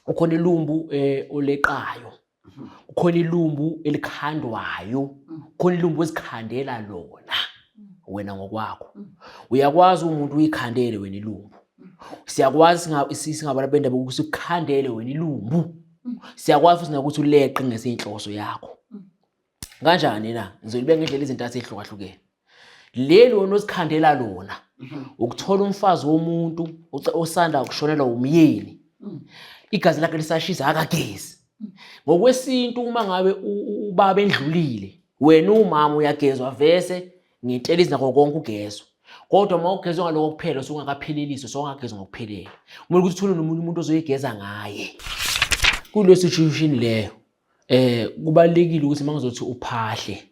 Ukhona ilumbu oleqayo, kukhona ilumbu elikhandwayo, kukhona ilumbu ozikhandela lona wena ngokwakho. Uyakwazi umuntu uyikhandele wena ilumbu. Siyakwazi singabantu bendaba ukuthi sikukhandele wena ilumbu. Siyakwazi futhi nokuthi uleqe ngesenhloso yakho. Kanjani na? Ngizolibeka ngendlela izinto ezihlukahlukene. Leli wena ozikhandela lona ukuthola umfazi womuntu osanda kushonelwa umyeni, igazi lakhe lisashisa, akagezi. Ngokwesintu uma ngabe ubaba endlulile, wena umama uyagezwa vese ngentelezi nakho konke ugezwa. Kodwa uma ugezwa ngaloko kuphela usungakapheleliswa, usungagezwa ngokuphelele. Kumele ukuthi uthole nomunye umuntu ozoyigeza ngaye. Kule situation leyo kubalulekile ukuthi mangizothi uphahle,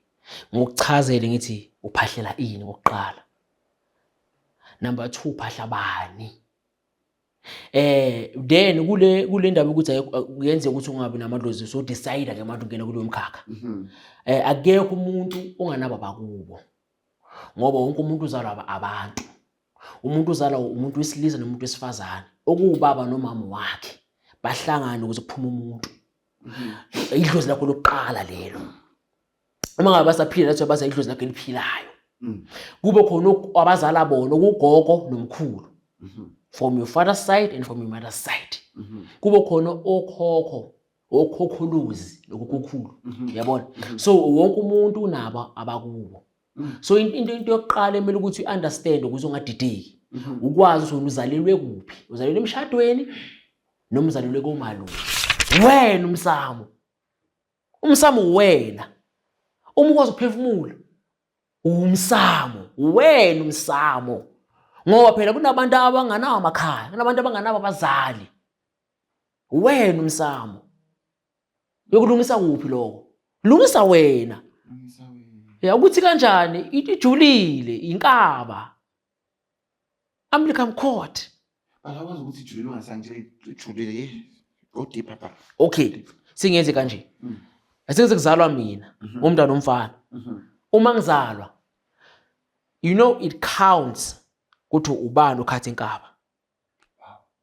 ngokuchazele ngithi uphahlela ini kokuqala. Number 2, uphahla bani? Then kule ndaba ukuthi kuyenzeka ukuthi ungabi namadlozi, so decide ke manje ungena kuloyo mkhakha. Akekho umuntu onganabo abakubo, ngoba wonke umuntu uzalwa abantu. Umuntu uzalwa umuntu wesilisa nomuntu wesifazane, okuwubaba nomama wakhe, bahlangane ukuze kuphume umuntu. Idlozi lakho lokuqala lelo. Uma ngabe basaphila lathi baza idlozi lakho eliphilayo. Kube khona abazala bona, okugogo nomkhulu. From your father's side and from your mother's side. Kube khona okhokho, okhokholuzi nokukhukhulu. Uyabona? So wonke umuntu unabo abakubo. So into yokuqala emele ukuthi u-understand ukuze ungadideki, ukwazi ukuthi wena uzalelwe kuphi, uzalelwe emshadweni noma uzalelwe komalume. Wena umsamo, umsamo wena uma ukwazi ukuphefumula umsamo wena umsamo, ngoba phela kunabantu abanganawo amakhaya, kunabantu abanganabo abazali. Wena umsamo yokulungisa kuphi lokho? Lungisa wena. Ya ukuthi kanjani ijulile inkaba, umbilical cord. Akakwazi ukuthi ijulile, ungasangitshela ijulile, go deeper papa. Okay, singenze kanje. Asenze kuzalwa mina, umntwana omfana. Uma ngizalwa, you know it counts ukuthi ubani okhatha inkaba.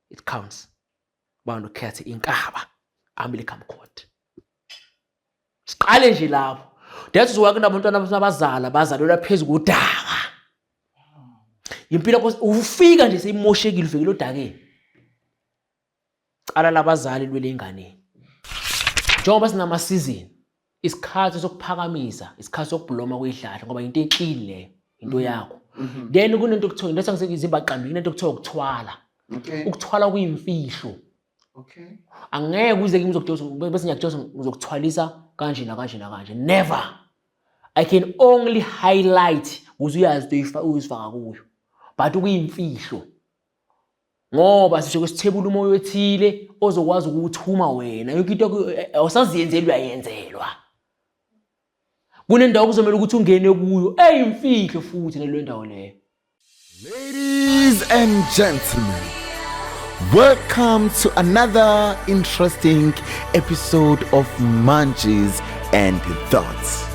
It counts. Ubani okhetha inkaba, umbilical cord. Siqale nje lapho. That's why kunabantwana abazala bazalelwa phezu kodaka. Impilo yakho ufika nje seyimoshekile, ufikile odakeni. Cala labazali lwele enganeni. Njengoba sinama season, isikhathi sokuphakamisa, isikhathi sokubloma kwezihlahla, ngoba into eclean leyo, into yakho. Then kunento okuthiwa into esangizimba kunento okuthiwa ukuthwala. Ukuthwala kuyimfihlo. Angeke uze kimi uzokutshela bese ngiyakutshela ngizokuthwalisa kanje nakanje nakanje. Never. I can only highlight ukuze uyazi into uyifaka kuyo. But kuyimfihlo. Ngoba sisho sithebula umoya othile ozokwazi ukuthuma wena. Yonke into awusaziyenzeli, uyayenzelwa. Kunendawo kuzomela ukuthi ungene kuyo eyimfihlo futhi naleyo ndawo leyo. Ladies and gentlemen, welcome to another interesting episode of Munchies and Thoughts.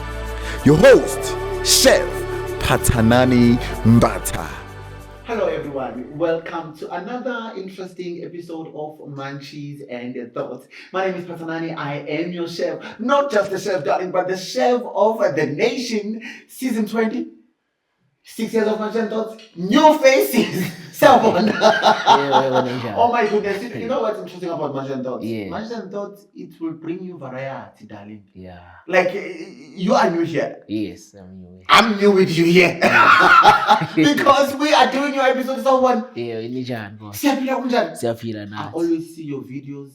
Your host, Chef Patanani Mbata. Hello everyone, welcome to another interesting episode of Munchies and Thoughts. My name is Patanani, I am your chef. Not just the chef, darling, but the chef of the nation, season 20. 6 years of Munchies and Thoughts, new faces. Sawubona. Oh my goodness, you know what's interesting about Munchies and Thoughts? Yeah. Munchies and Thoughts, it will bring you variety, darling. Yeah. Like, you are new here. Yes, I'm new here. I'm new with you here. Because we are doing your episode, someone. Yeah, ninjani boss? Siyaphila, kunjani? Siyaphila I nathi. always see your videos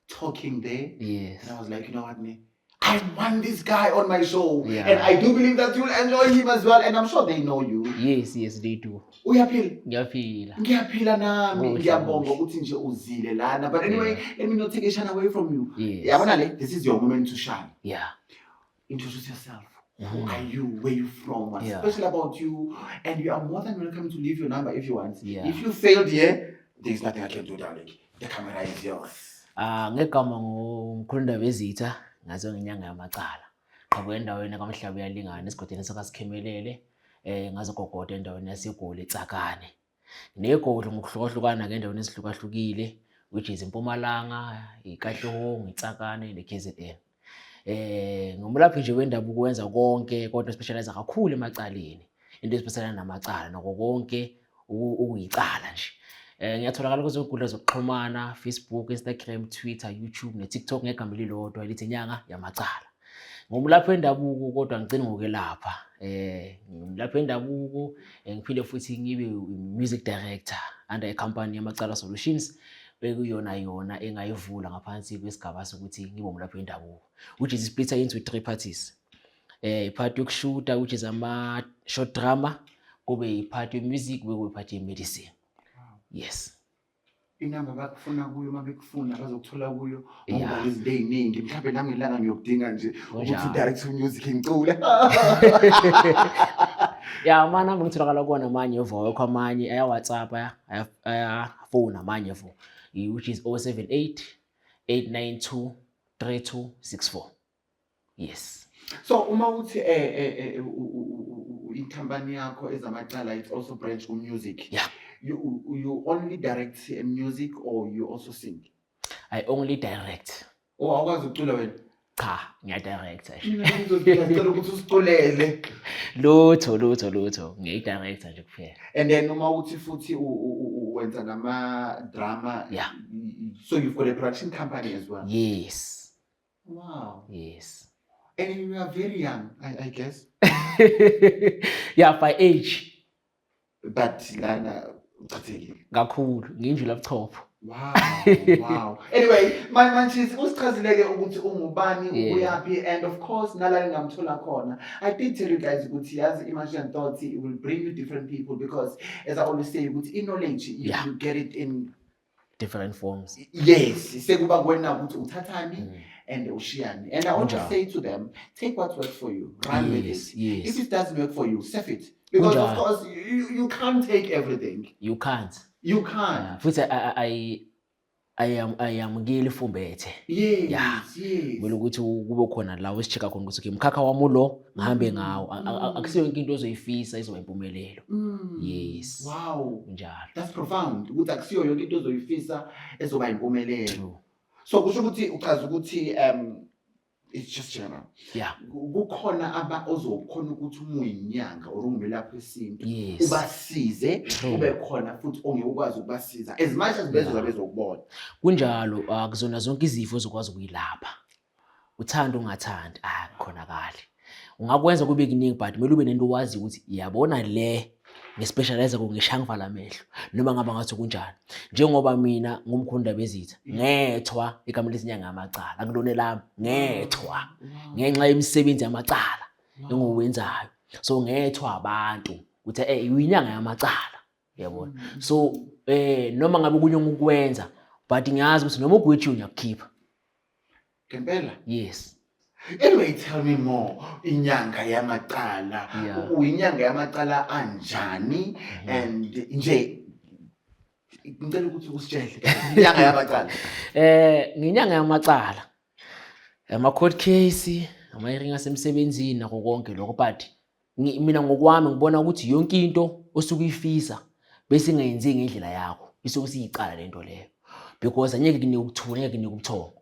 talking there. Yes. And I was like, you know what, man? I want this guy on my show. Yeah. And I do believe that you'll enjoy him as well. And I'm sure they know you. Yes, they do. Uyaphila? Ngiyaphila. Ngiyaphila nami. Kuhle, Ngiyabonga kuhle. ukuthi nje uzile lana. But anyway, let me not take a shine away from you. Yes. Yabona le, this is your moment to shine. Yeah. Introduce yourself. Who are you? Where you from? What's Yeah. special about you? And you are more than welcome to leave your number if you want. Yeah. If you failed here, there's nothing I can do, darling. The camera is yours. Ah, ngegama ngumkhulu Ezitha, ngaziwa ngenyanga yamacala. Qhamuka endaweni kaMhlaba uyalingana esigodini sakaSikhemelele, ngazogogoda endaweni yaseGoli eTsakane. Negodlo ngokuhlukahlukana ke endaweni ezihlukahlukile. Which is iMpumalanga, iKatlehong, iTsakane ne-KZN. Ngumlaphi nje wendabuko, wenza konke kodwa specialize kakhulu emacaleni. Into eziphathelene namacala nako konke okuyicala nje. Ngiyatholakala kwezonkundla zokuxhumana, Facebook, Instagram, Twitter, YouTube ne-TikTok ngegama elilodwa elithi Inyanga Yamacala. Ngumlaphi wendabuko kodwa ngigcina ngokwelapha. Ngumlaphi wendabuko, ngiphinde futhi ngibe music director under a company Yamacala Solutions, bekuyona yona engayivula ngaphansi kwesigaba sokuthi ngibe umlaphi wendabuko, which is split into three parties. I-part yokushuta, which is ama short drama, kube i-part ye-music, kube i-part ye-medicine. Yes. Inamba bakufuna kuyo, uma bekufuna bazokuthola kuyo, ngoba izinto ey'ningi mhlawumbe nami ngelanga ngiyokudinga nje ukuthi direct music ngicule. Ya, amanamba ngitholakala kuwona amanye eVoco, amanye aya-WhatsApp, ayafona amanye vo, which is 078 892 3264. Yes. So uma uthi inkampani yakho ezamacala, it's also branch ku music. Yeah. You only direct music or you also sing? I only direct. Oh, awukwazi ukucula wena? Cha, ngiya-director. Mina ngizocela ukuthi usiculele. Lutho, lutho, lutho. Ngiyi-director nje kuphela. And then uma uthi futhi wenza nama drama. Yeah. So you've got a production company as well. Yes. Wow. Yes. And you are very young, I guess. Yeah, by age. But lana uchathekile. Kakhulu, nginjula buchopho. Wow. Anyway, my Manchisi usichazileke ukuthi ungubani, ubuyaphi, and of course nala ngingamthola khona. I did tell you guys ukuthi yazi iManchi and Thoughts it will bring you different people, because as I always say ukuthi i-knowledge you get it in different forms. Yes, sekuba kuwena ukuthi uthathani and ushiyani. And I always say to them, take what works for you, run with it. If it doesn't work for you, save it. Because of course you can't take everything. You can't. You can't. Yeah. Futhi ayamukeli ifumbethe. Yes, yes. Kumele ukuthi kube khona la usi-check-a khona ukuthi okay, mkhakha wami lo ngihambe ngawo. Akusiyo yonke into ozoyifisa izoba impumelelo. Yes. Wow. Njalo. That's profound. Ukuthi akusiyo yonke into ozoyifisa ezoba impumelelo. True. So kusho ukuthi uchaza ukuthi it's just general. Yeah. Kukhona aba ozokhona ukuthi uma uyinyanga or ungumelaphi wesintu Yes. ubasize, True. kube khona futhi ongeke ukwazi ukubasiza as much as bezoza bezokubona. Kunjalo, akuzona zonke izifo ozokwazi ukuyilapha. Uthanda ungathandi, akukhonakali. Ungakwenza kube kuningi, but kumele ube nento owazi ukuthi yabona le ngi-specialize ngishaya ngivala amehlo noma ngaba ngathi kunjani. Njengoba mina ngumkhulu Ndabezitha, ngethwa igama lesinyanga yamacala, akulona lami, ngethwa ngenxa yemisebenzi yamacala engiwenzayo. So ngethwa abantu ukuthi uyinyanga yamacala, yabona. So noma ngabe kunye ngikwenza, but ngiyazi ukuthi noma ugwetshiwe ngiyakukhipha. Ngempela? Yes. Anyway, tell me more. Inyanga yamacala. Yeah. Uyinyanga yamacala anjani? And nje ngicela ukuthi usitshele inyanga yamacala. Nginyanga yamacala. Ama court case, ama hearing asemsebenzini nakho konke lokho, but mina ngokwami ngibona ukuthi yonke into osuke uyifisa bese ingayenzeki ngendlela yakho, isuke isiyicala lento leyo, because angeke kunike ukuthula, angeke kunike ubuthongo.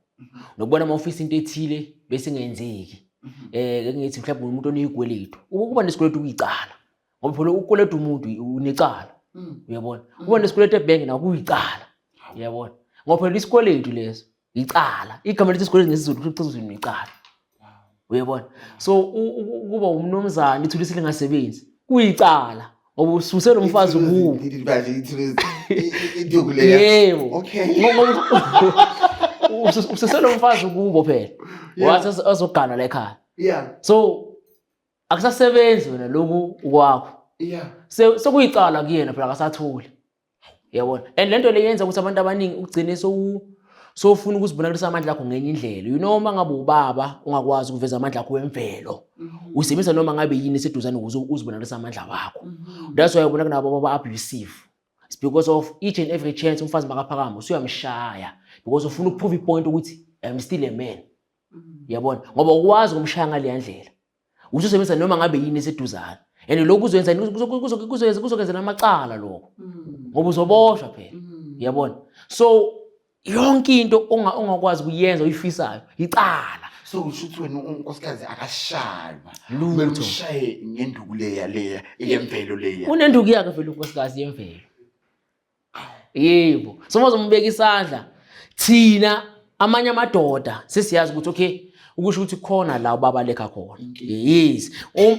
Nokubona uma ufisa into ethile bese ingayenzeki. Ke ngithi mhlawumbe umuntu onezikweletu, ukuba nesikweletu kuyicala, ngoba phela ukweleta umuntu unecala. Uyabona? Ukuba nesikweletu ebhenki nakho kuyicala. Uyabona? Ngoba phela isikweletu leso icala. Igama lithi isikweletu ngesiZulu kusho ukuthi unecala. Uyabona? So ukuba umnumzane ithulusi lingasebenzi kuyicala, ngoba ususe lo mfazi kuwo. Yebo. Okay. Ngoba ususe lo mfazi kubo phela. Yeah. Wathi azogana la ekhaya. Yeah. So akusasebenzi wena lokhu kwakho. Yeah. Sekuyicala kuyena phela, akasatholi. Uyabona? And lento le yenza ukuthi abantu abaningi ugcine sowufuna ukuzibonakalisa amandla akho ngenye indlela. You know, uma ngabe ubaba ungakwazi ukuveza amandla akho wemvelo, usebenzisa noma ngabe yini eseduzane ukuze uzibonakalise amandla wakho. That's why ubona kunabo baba abusive. It's because of each and every chance umfazi makaphakama usuyamshaya, because ufuna uku-prove i-point ukuthi I'm still a man. Uyabona? Ngoba ukwazi ukumshaya ngaleya ndlela. Usebenzisa noma ngabe yini eseduzane. And lokhu kuzoyenza kuzokwenza namacala lokho. Ngoba uzoboshwa phela. Uyabona? So Yonke into ongakwazi ukuyenza oyifisayo icala. So usho ukuthi wena unkosikazi akashaywa. Kumele umshaye ngenduku leya leya yemvelo leya. Unenduku yakhe vele unkosikazi yemvelo. Yebo. So mazombeka isandla thina amanye amadoda sesiyazi ukuthi okay ukusho ukuthi khona la ubaba lekha khona. Yes.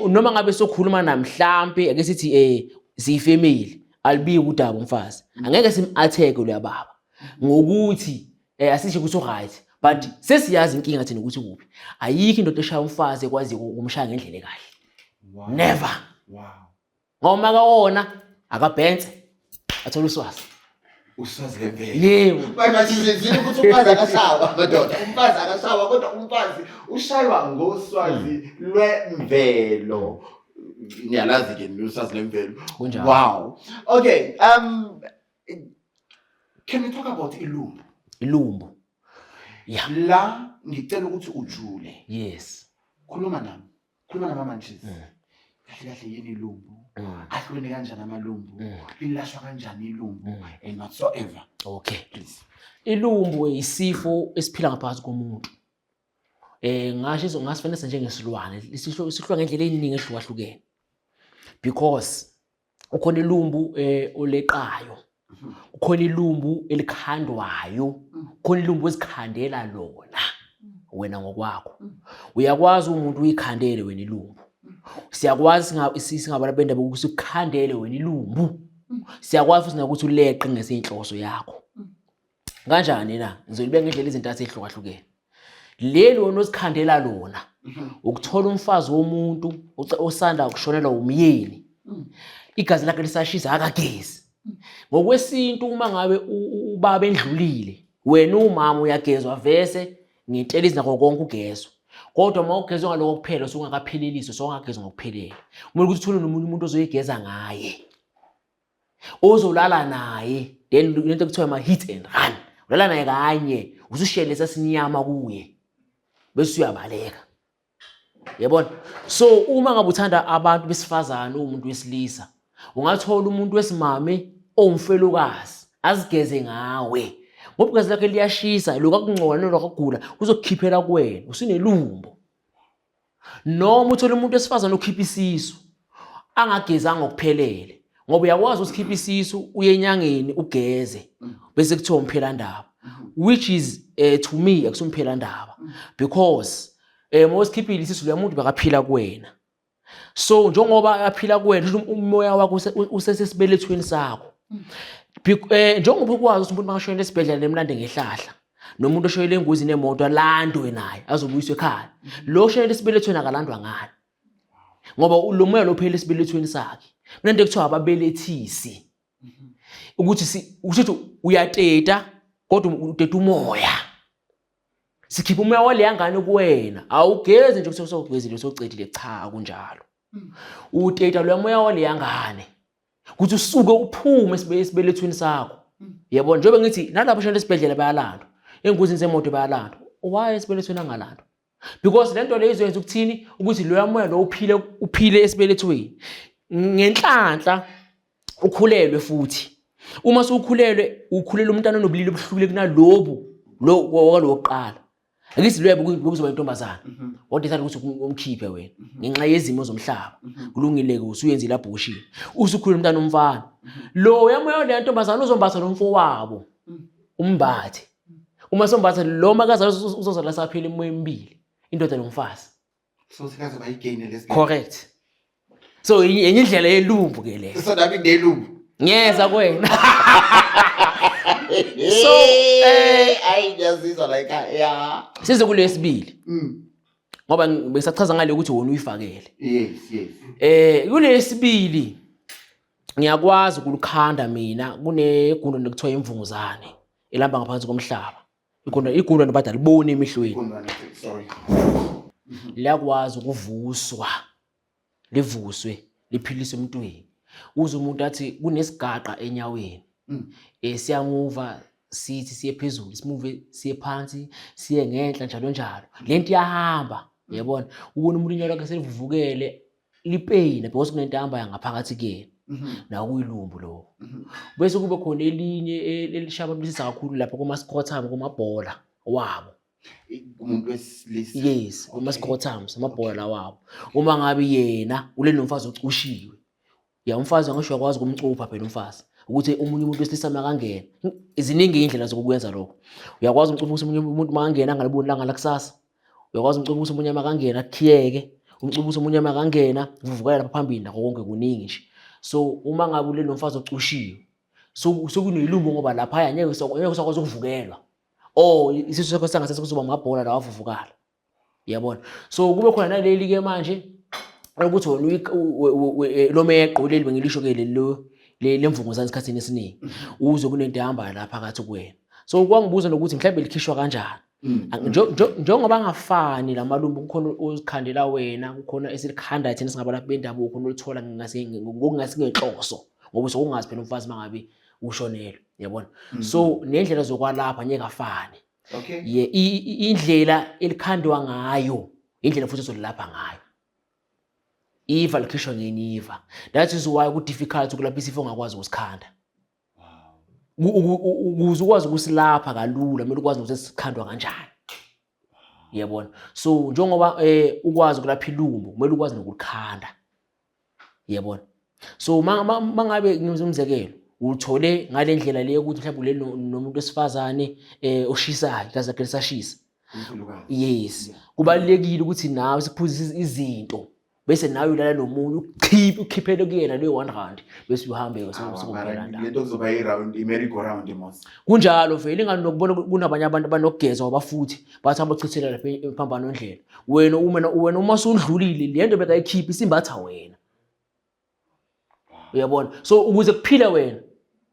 Noma ngabe sokhuluma namhlampe ake sithi siyifamily alibiki udaba umfazi. Angeke sim-attack lo baba ngokuthi asisho ukuthi uright but sesiyazi inkinga thina ukuthi kuphi. Ayikho indoda eshaya umfazi ekwazi ukumshaya ngendlela ekahle. Never. Ngoba makawona akabhense athola uswazi. Uswazi lemvelo. Yebo. Manje bathi ukuthi umfazi akashawa madoda. Umfazi akashawa kodwa umfazi ushaywa ngoswazi lwemvelo. Ngiyalazi ke mina uswazi lemvelo. Kunjalo. Wow. Okay, can we talk about ilumbu? Ilumbu. Yeah. La ngicela ukuthi ujule. Yes. Khuluma nami. Khuluma nama manje. Kahle kahle yini ilumbu? Ahlukene kanjani amalumbu? Lilashwa kanjani ilumbu? And whatsoever. Okay. Please. Ilumbu isifo esiphila ngaphakathi komuntu. Ngasho ngasifanisa njengesilwane, isihluka ngendlela eziningi ehlukahlukene. Because ukhona ilumbu oleqayo. Ukhona ilumbu elikhandwayo, ukhona ilumbu ezikhandela lona wena ngokwakho. Uyakwazi umuntu uyikhandele wena ilumbu. Siyakwazi singabantu bendabuko ukuthi ukukhandele wena ilumbu. Siyakwazi futhi nokuthi uleqe ngesenhloso yakho. Kanjani na? Ngizolibeka ngendlela izinto ezihlukahlukene. Leli wena ozikhandela lona ukuthola umfazi womuntu osanda kushonelwa umyeni. Igazi lakhe lisashisa akagezi. Ngokwesintu uma ngabe ubaba endlulile wena umama uyagezwa vese ngentelezi nakho konke ugezwa. Kodwa uma ugezwa ngaloko kuphela usungakapheleliswa usungagezwa ngokuphelele. Kumele ukuthi uthole nomunye umuntu ozoyigeza ngaye. Ozolala naye then lento kuthiwa ama hit and run. Ulala naye kanye usushelesa sinyama kuye. Bese uyabaleka. Yabona? So uma ngabe uthanda abantu besifazane umuntu wesilisa, ungathola umuntu wesimame owumfelokazi azigeze ngawe. Ngoba igazi lakhe liyashisa, lokhu akungcola noma akugula uzokukhiphela kuwena, usunelumbo. Noma uthole umuntu wesifazane okhipha isisu angagezanga ngokuphelele, ngoba uyakwazi ukusikhipha isisu uye enyangeni ugeze bese kuthiwa umphelandaba, which is to me akusumphela because mawusikhiphile isisu lo muntu bakaphila kuwena. So njengoba aphila kuwena umoya wakho usesesibelethweni sakho. Njengoba ukwazi ukuthi umuntu makashonele esibhedlela nemlande ngehlahla nomuntu oshonele engozini yemoto alandwe naye azobuyiswa ekhaya, lo oshonele esibelethweni akalandwa ngani? Ngoba lo moya lo phela esibelethweni sakhe. Kunento ekuthiwa ababelethisi, ukuthi ukuthi uyateta kodwa uteta umoya. Sikhipha umoya waleya ngane kuwena, awugezi nje ukuthi usogezile usocedile, cha akunjalo. Uteta loya moya waleya ngane ukuthi usuke uphume esibelethweni sakho. Yebo, njengoba ngithi nalapho shona esibhedlela bayalandwa, engozini zemoto bayalandwa, why esibelethweni angalandwa? Because lento leyo izoyenza ukuthini? Ukuthi loya moya lo uphile esibelethweni ngenhlanhla ukhulelwe futhi. Uma sewukhulelwe ukhulelwe umntana onobulili obuhlukile kunalobu lo walokuqala. Akithi loya bekuzoba intombazana. Wadecide ukuthi umkhiphe wena ngenxa yezimo zomhlaba. Kulungile-ke usuyenzile abortion. Usukhulelwe umntana omfana. Lo yamoya leya ntombazana uzombatha lo mfowabo. Umbathe. Uma sombatha lo makazana uzozala saphila imoya emibili. Indoda nomfazi. So sikaze bayigene lesi. Correct. So enye indlela yelumbu ke le. So nami nginelumbu. Ngiyeza kuwena. So ayi ngiyazizwa la ekhaya. Yeah. Size kulesibili. Ngoba bengisachaza ngale ukuthi wona uyifakele. Yes, yes. Kulesibili ngiyakwazi ukulikhanda mina kunegundo nekuthiwa imvunguzane elamba ngaphansi komhlaba. Igundo nobada aliboni emehlweni. Sorry. Liyakwazi ukuvuswa. Livuswe, liphiliswe emntwini. Uze umuntu athi kunesigaqa enyaweni. Siyamuva sithi siye phezulu, simuve siye phansi, siye ngenhla njalo njalo. Lento iyahamba, uyabona? Ubona umuntu inyawo lakhe selivuvukele lipeyina because kunento ehamba ngaphakathi kuyena. Nawo kuyilumbu lokho. Bese kube khona elinye elishaya abantu besilisa kakhulu lapha kuma-scrotum, kumabhola wabo. Umuntu wesilisa. Yes, kuma-scrotums, amabhola lawabo. Uma ngabe yena ulele nomfazi ocushiwe, ya umfazi angisho uyakwazi ukumcupha phela umfazi ukuthi omunye umuntu wesilisa makangena. Ziningi iy'ndlela zokukwenza lokho. Uyakwazi umcupha ukuthi omunye umuntu makangena angaliboni ilanga lakusasa. Uyakwazi umcupha ukuthi omunye makangena akukhiyeke. Umcupha ukuthi omunye makangena kuvuvukela lapha phambili, nakho konke kuningi nje. So uma ngabe ulele nomfazi ocushiwe, sekunelumbo ngoba laphaya ngeke usakwazi ukuvukelwa. Or isisu sakho sangasese kuzoba amabhola lawa avuvukala. Uyabona? So kube khona naleli ke manje ukuthi wena lo meqo leli bengilisho ke lelo lemvunguzane esikhathini esiningi uzwe kunento ehambayo la phakathi kuwena. So kwangibuza nokuthi mhlawumbe likhishwa kanjani. Njengoba angafani la malumbu, kukhona ozikhandela wena, kukhona esilikhanda thina singabalaphi bendabuko, kukhona oluthola ngokungasingenhloso ngoba usuke ungazi phela umfazi mangabe ushonelwe, uyabona? So nendlela zokwalapha ngeke afane. Okay. Indlela elikhandwa ngayo, indlela futhi ozolilapha ngayo. Iva likhishwa ngenye iva. That is why ku difficult ukulapha isifo ongakwazi ukusikhanda. Ukuze ukwazi ukusilapha kalula kumele ukwazi ukuthi sikhandwa kanjani. Uyabona? So njengoba ukwazi ukulapha ilumbo, kumele ukwazi nokulikhanda. Uyabona? So mangabe ngimzekelo uthole ngale ndlela leyo ukuthi mhlawumbe ule nomuntu wesifazane oshisayo, igazi lakhe lisashisa. Yes. Kubalulekile ukuthi nawe siphuzise izinto bese nawe ulala nomunye ukhiphe ukhiphele kuyena leyo 1 rand bese uhambe ke sekuphela ndaba. Lento kuzoba i round, i merry go round mos. Kunjalo vele, ingani nokubona kunabanye abantu abanokugeza ngoba futhi bathi abachithela lapha emphambano ndlela. Wena uma wena uma usudlulile le nto bekayikhipha isimbatha wena. Uyabona? So ukuze kuphile wena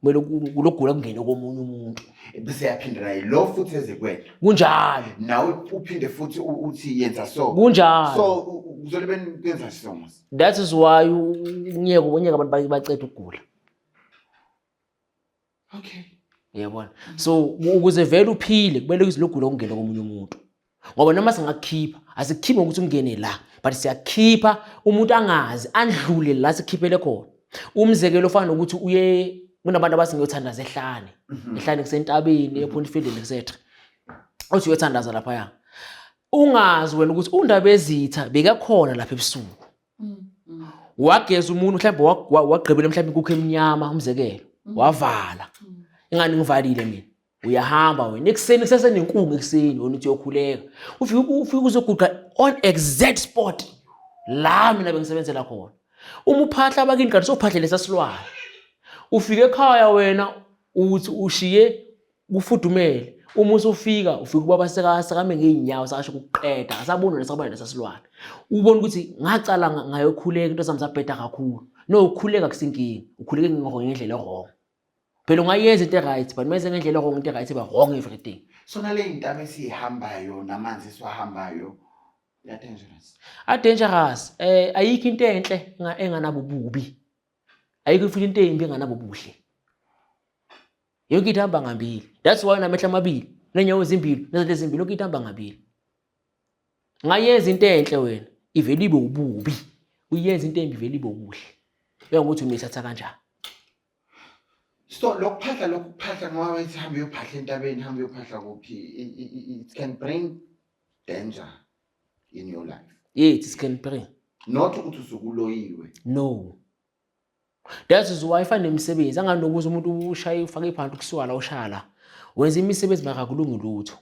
kumele kulogula kungene komunye umuntu. Bese yaphinda naye lo futhi eze kuwena. Kunjalo. Nawe uphinde futhi uthi yenza so. Kunjalo. So kuzobe benza so mos. That is why unyeke abantu baceda ukugula. Okay. Uyabona? So ukuze vele uphile kumele izilogula kungene komunye umuntu. Ngoba noma singakukhipha, asikhiphi ngokuthi ungene la, but siyakhipha umuntu angazi andlule la sikhiphele khona. Umzekelo ofana nokuthi uye kunabantu abathi ngiyothandaza ehlane. Ehlane kusentabeni, ePontfield etc. Uthi uyothandaza laphaya. Ungazi wena ukuthi undaba ezitha bekakhona lapha ebusuku. Wageza umuntu mhlawumbe wagqibela mhlawumbe inkukhu emnyama umzekelo, wavala. Ingani ngivalile mina. Uyahamba wena ekuseni kusesenenkungu ekuseni wena uthi uyokhuleka. Ufike uzoguqa on exact spot la mina bengisebenzela khona. Uma uphahla abakini kanti sophahle lesa silwane. Ufike ekhaya wena uthi ushiye kufudumele. Uma usufika ufika ubaba sekame ngey'nyawo sakasho ukuqeda, asaboni nesabona lesa silwane. Ubona ukuthi ngacala ngayokhuleka into zami zabheda kakhulu. No, ukukhuleka kusinkinga, ukhuleke ngendlela e-wrong. Phela ungayenza into e-right, but menze ngendlela e-wrong, into e-right iba wrong everything. So nale y'ntaba esiyihambayo namanzi esiwahambayo, they are dangerous. A dangerous. Ayikho into enhle enganabo ububi. Ayikho futhi into embi enganabo ubuhle. Yonke into ihamba ngambili. That's why unamehlo amabili, nenyawo ezimbili, nezinto ezimbili, yonke into ihamba ngambili. Ngayenza into enhle wena, ivele ibe ububi. Uyenza into embi ivele ibe ubuhle. Uyangokuthi unithatha kanjani? So lokuphahla ngoba bathi hamba uyophahla entabeni, hamba uyophahla kuphi, it can bring danger in your life. Yes, it can bring. Not ukuthi usukuloyiwe. No. That is why ifane nemisebenzi, anganokuza umuntu ushaye ufake iphanti kusuka la ushaya la. Wenza imisebenzi mara akulungi lutho.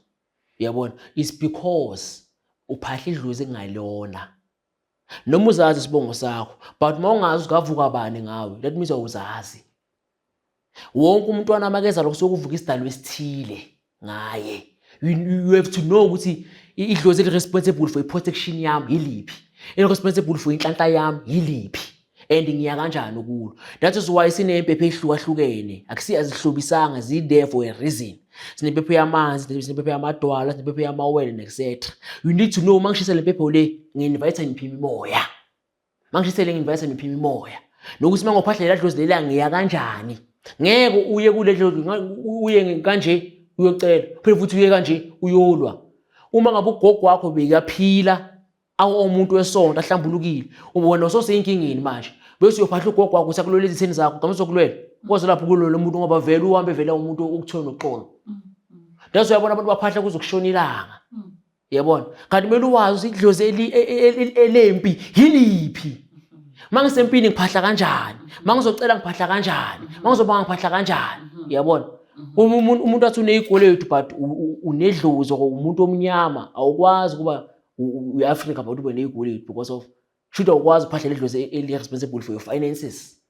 Uyabona? It's because uphahla idlozi engalona. Noma uzazi isibongo sakho, but uma ungazi ungavuka bani ngawe, that means awuzazi. Wonke umntwana makeza lokho sokuvuka isidalwa esithile ngaye. You have to know ukuthi idlozi eli responsible for i-protection yami yiliphi, eli responsible for inhlanhla yami yiliphi, and ngiya kanjani kulo. That is why sinempepho ehlukahlukene, akusi azihlobisanga, zi there for a reason. Sinempepho yamanzi, sinempepho yamadwala, sinempepho yamawele etc. You need to know uma ngishisa le mpepho le ngi-invite miphi imimoya. Mangishisele ngi-invite miphi imimoya. Nokuthi uma ngophahlela dlozi lela ngiya kanjani. Ngeke uye kule dlozi, uye kanje uyocela, phela futhi uye kanje uyolwa. Uma ngabe ugogo wakho bekaphila umuntu wesonto ahlambulukile, wena usoseyinkingeni manje. Bese uyophahla ugogo wakho usakulwela ezitheni zakho, gama uzokulwela. Kwaze lapho kulwela umuntu ngoba vele uhambe vele umuntu ukuthola noxolo. That's why uyabona abantu baphahla kuze kushona ilanga. Yabona? Kanti kumele uwazi ukuthi idlozi elempi yiliphi. Mangisempini ngiphahla kanjani? Mangizocela ngiphahla kanjani? Mangizobanga ngiphahla kanjani? Yabona? Umuntu athi uneyikweletu but unedlozi or umuntu omnyama awukwazi kuba uyi-Afrika but ube neyikweletu because of shuthi awukwazi ukuphahlela idlozi eli-responsible for your finances.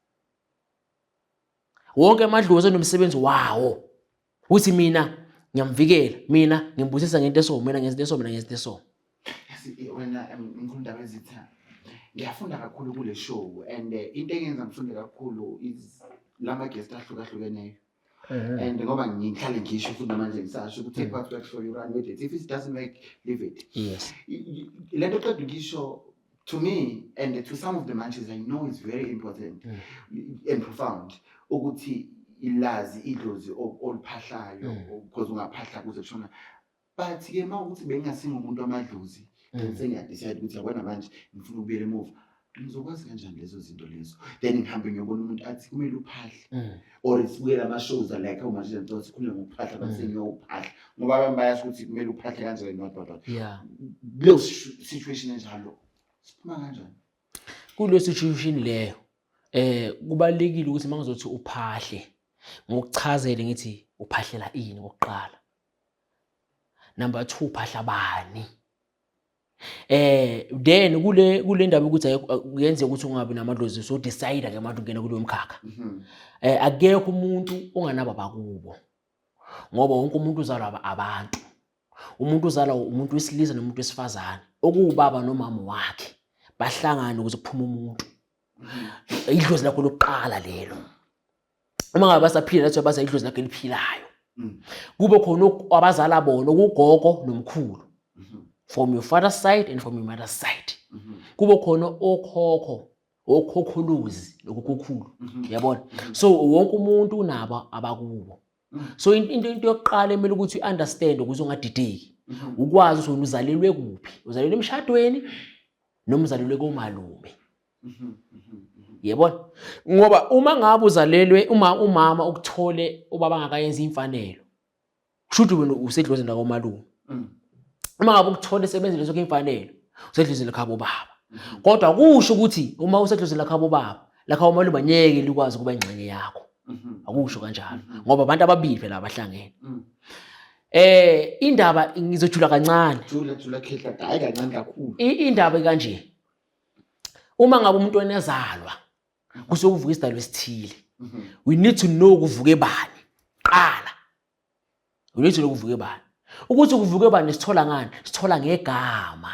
Wonke amadlozi anomsebenzi wawo. Uthi mina ngiyamvikela, mina ngimbusisa ngento eso, mina ngenza into eso, mina ngenza into eso. Yazi wena mkhulu Ndabezitha, ngiyafunda kakhulu kule show and into engenza ngifunde kakhulu is lama guest ahlukahlukeneyo. And ngoba ngihlale ngisho futhi namanje ngisasho ukuthi take what works for you, run with it. If it doesn't work, leave it. Yes. Le nto qeda ukisho to me and to some of the manches I know is very important and profound ukuthi ilazi idlozi oluphahlayo because ungaphahla kuze kushona, but ke uma ukuthi bengingasingumuntu wamadlozi then sengiyadecide ukuthi yabona manje ngifuna ukubuyela emuva, ngizokwazi kanjani lezo zinto lezo? Then ngihambe ngiyobona umuntu athi kumele uphahle or sibukele ama-shows like awumanje nto sikhulume ngokuphahla, but sengiyowuphahla ngoba abantu bayasho ukuthi kumele uphahle kanjani, what what what. Kuleyo situation enjalo siphuma kanjani? Kuleyo situation leyo kubalulekile ukuthi mangizothi uphahle ngokuchazele ngithi uphahlela ini kokuqala. Number 2, uphahla bani? Then kule ndaba ukuthi kuyenzeka ukuthi ungabi namadlozi, so decide ke manje ungena kuloyo mkhakha. Akekho umuntu onganabo abakubo. Ngoba wonke umuntu uzalwa abantu. Umuntu uzalwa umuntu wesilisa nomuntu wesifazane, okuwubaba nomama wakhe. Bahlangane ukuze kuphume umuntu. Idlozi lakho lokuqala lelo. Uma ngabe basaphila letho baza idlozi lakho eliphilayo. Kube khona abazala bona okugogo nomkhulu. From your father's side and from your mother's side. Kube khona okhokho, okhokholuzi nokukhukhulu. Yabona? So wonke umuntu unabo abakubo. So into yokuqala emele ukuthi uunderstand ukuze ungadideki. Ukwazi ukuthi wena uzalelwe kuphi? Uzalelwe emshadweni noma uzalelwe komalume? Yebona? Ngoba uma ngabe uzalelwe uma umama ukuthole ubaba angakayenzi imfanelo, kusho ukuthi wena usedlozini lakomalume. Uma ngabe ukuthole sebenzele zonke imfanelo, usedlozini lakhabo baba. Kodwa kusho ukuthi uma usedlozini lakhabo baba, lakhabo malume ngeke likwazi ukuba ingxenye yakho. Akusho kanjalo ngoba abantu ababili phela abahlangene. Indaba ngizojula kancane. Jula jula khehla, hayi kancane kakhulu. Indaba kanje. Uma ngabe umuntu enezalwa kusuke kuvuka isidalwa esithile. We need to know kuvuke bani qala. We need to know kuvuke bani. Ukuthi kuvuke bani sithola ngani? Sithola ngegama.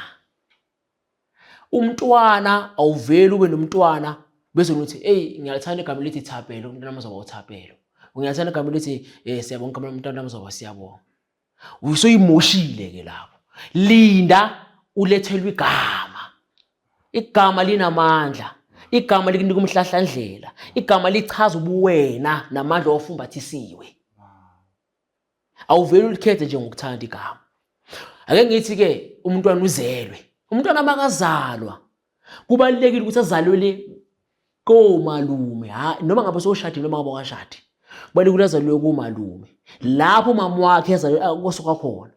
Umntwana awuveli ube nomntwana bese uthi hey ngiyalithanda igama elithi Thapelo, umntwana wami uzoba uThapelo. Ngiyalithanda igama elithi siyabonga, igama lomntwana wami uzoba siyabonga. Usuyimoshile ke lapho. Linda ulethelwe igama. Igama linamandla. Igama likunika umhlahlandlela. Igama lichaza ubuwena namandla ofumbathisiwe. Awuveli ulikhethe nje ngokuthanda igama. Ake ngithi ke umntwana uzelwe. Umntwana makazalwa kubalulekile ukuthi azalwele komalume, ha noma ngabe soshadile noma ngabe wakashadi. Kubalulekile azalwe komalume. Lapho umama wakhe azalwe kosuka khona.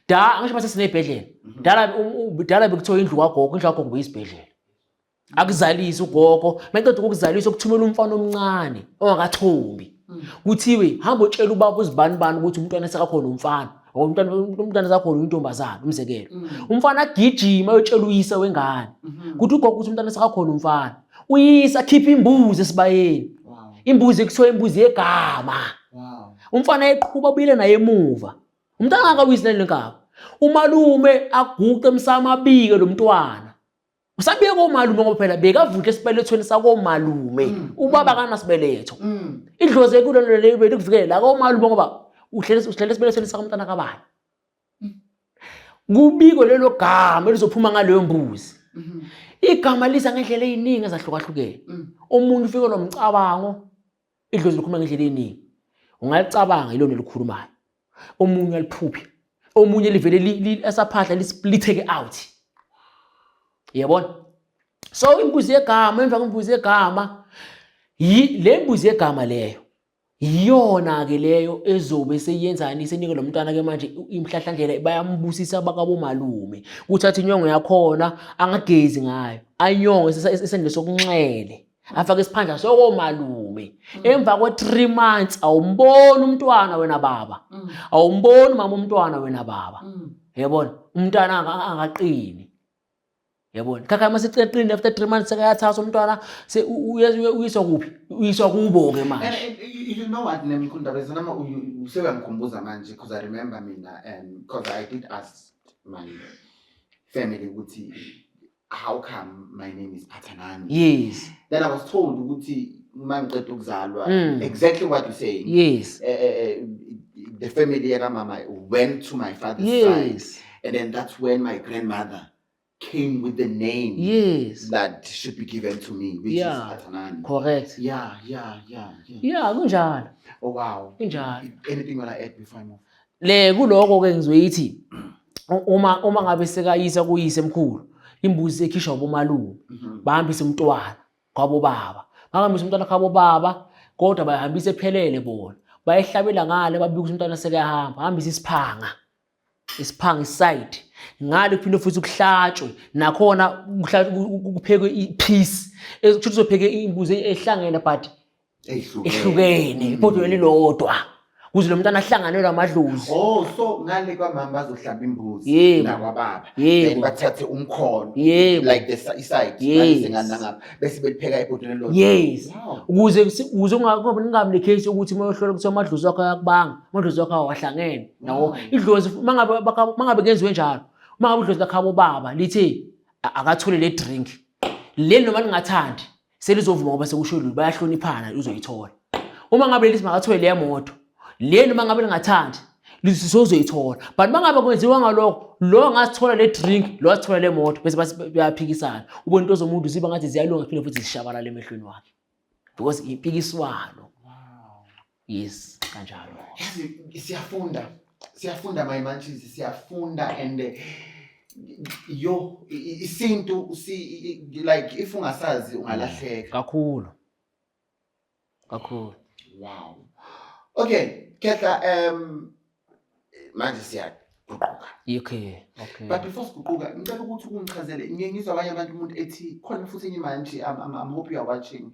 Da angisho base sinezibhedlela. Dala dala bekuthiwa indlu kagogo, indlu kagogo beyisibhedlela. Akuzalise ugogo, maqeda ukuzalisa ukuthumela umfana omncane ongakathombi. Kuthiwe hamba utshela ubaba uzibani bani ukuthi umntwana sekakhona umfana. Umntwana sekakhona intombazana umzekelo. Umfana agijima ayotshela uyise wengane. Kuthi ugogo ukuthi umntwana sekakhona umfana. Uyise akhipha imbuzi esibayeni. Imbuzi ekuthiwa imbuzi yegama. Umfana eqhuba abuyele naye emuva. Umntwana akawisi nale nkaba. Umalume aguqe emsamo abike lo mntwana. Usabike komalume ngoba phela bekavuthe esibelethweni sakomalume. Ubaba kanasibeletho. Idlozi ekulelo lelo belikuvikela la komalume ngoba uhlele esibelethweni sakamntana kabani. Kubikwe lelo gama elizophuma ngaleyo mbuzi. Igama liza ngendlela eziningi ezahlukahlukene. Omunye ufike nomcabango, idlozi likhuluma ngendlela eziningi. Ungalicabanga ilona elikhulumayo. Omunye aliphuphi. Omunye livele esaphahla lisplitheke out. Yabona? So imbuzi yegama, emva kwembuzi yegama, le mbuzi yegama leyo iyona ke leyo ezobe seyenzani, isenike lo mntwana ke manje imhlahlandlela, bayambusisa bakabomalume, kuthatha inyongo yakhona angagezi ngayo, anyonge esandleni sokunxele, afake isiphandla sokomalume. Emva kwe-3 months awumboni umntwana wena baba, awumboni mama umntwana wena baba, yabona umntwana angaqini, yabona khakha uma seqinile after 3 months sekayathatha umntwana, uyiswa kuphi? Uyiswa kubo-ke manje. And you know what, Nemkhulu Ndabezana, useyangikhumbuza manje, because I remember mina, because I did ask my family ukuthi how come my name is Phathanani. Then I was told ukuthi uma ngiqeda ukuzalwa, exactly what you're saying. The family yakamama went to my father's side. And then that's when my grandmother came with the name that should be given to me, which is Phathanani. Correct. Yeah, kunjalo. Oh, wow. Kunjalo. Anything you want to add before I move? Le kuloko ke ngizoyithi uma ngabe sekayisa kuyise emkhulu, imbuzi ekhishwa bomalume, bahambise umntwana kwabo baba. Bahambise umntwana kwabo baba, kodwa bayahambisa ephelele bona. Bayihlabela ngale, babika ukuthi umntwana sekayahamba, hambisa isiphanga. Isiphanga iside. Ngale kuphinde futhi kuhlatshwe, nakhona kuphekwe i-piece. Kusho kuzopheke imbuzi ehlangene but Ehlukene. Ehlukene, ibhodwe lilodwa. Kuze lo mntwana ahlanganelwe amadlozi. Oh, so ngale kwamama bazohlaba imbuzi nakwababa. Then bathathe umkhono. Like the side, base ngapha bese belipheka ebhodweni lodwa. Yes. Wow. Ukuze kungabi ne case yokuthi uma uyohlola kuthiwa amadlozi wakho ayakubanga, amadlozi wakho awahlangene. Nawo idlozi mangabe kuyenziwe njalo, mangabe idlozi lakhabo baba lithi akathole le drink. Le noma lingathandi selizovuma ngoba sekusho lulu, bayahloniphana, uzoyithola. Uma ngabe lithi makathole le moto, le noma ngabe lingathandi lizoyithola. But mangabe kwenziwa ngalokho, lo angasithola le drink, lo asithola le moto, bese bayaphikisana. Ubona into zomuntu ziba ngathi ziyalunga phinde futhi zishabalala emehlweni wakhe. Because impikiswano. Wow. Yes, kanjalo. Yazi siyafunda. Siyafunda my manchisi, siyafunda and yo isintu si like if ungasazi ungalahleka. Kakhulu. Kakhulu. Wow. Okay, Khehla, manje siyaguquka. Okay. But before siguquka, ngicela ukuthi ungichazele, ngiye ngizwa abanye abantu umuntu ethi khona futhi enye manje, I'm hope you are watching.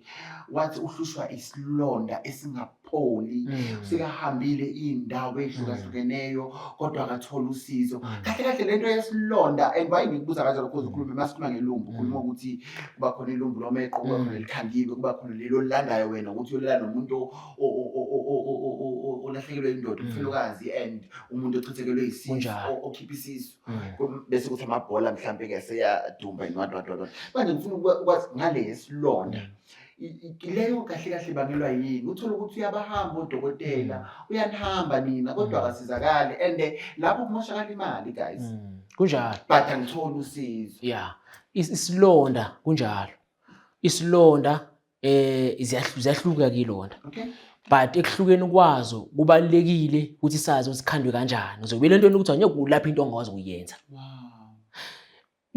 Wathi uhlushwa isilonda esingapholi. Sikahambile indawo ehlukahlukeneyo kodwa akathola usizo. Kahle kahle lento yesilonda, and why ngikubuza kanjalo, because ukhuluma masikhuluma ngelumbu, ukhuluma ukuthi kuba khona ilumbu lomeqo, kuba khona elikhandiwe, kuba khona lelo lilandayo wena ukuthi uyolala nomuntu olahlekelwe indoda, umfelokazi, and umuntu ochithekelwe isisu, okhipha isisu. Bese kuthi amabhola mhlambe ke seyadumba and what, what, what, what. Manje ngifuna ukwazi ngale yesilonda. Leyo kahle kahle ibangelwa yini? Uthola ukuthi uyabahamba odokotela, uyanihamba nina kodwa akasizakali, and lapho kumoshakala imali guys. Kunjalo. But angitholi usizo. Yeah. Isilonda kunjalo. Isilonda ziyahluka kilonda. But ekuhlukeni kwazo kubalulekile ukuthi sazi ukuthi sikhandwe kanjani. Uzobuyela entweni ukuthi angeke ulaphe into ongakwazi ukuyenza. Wow.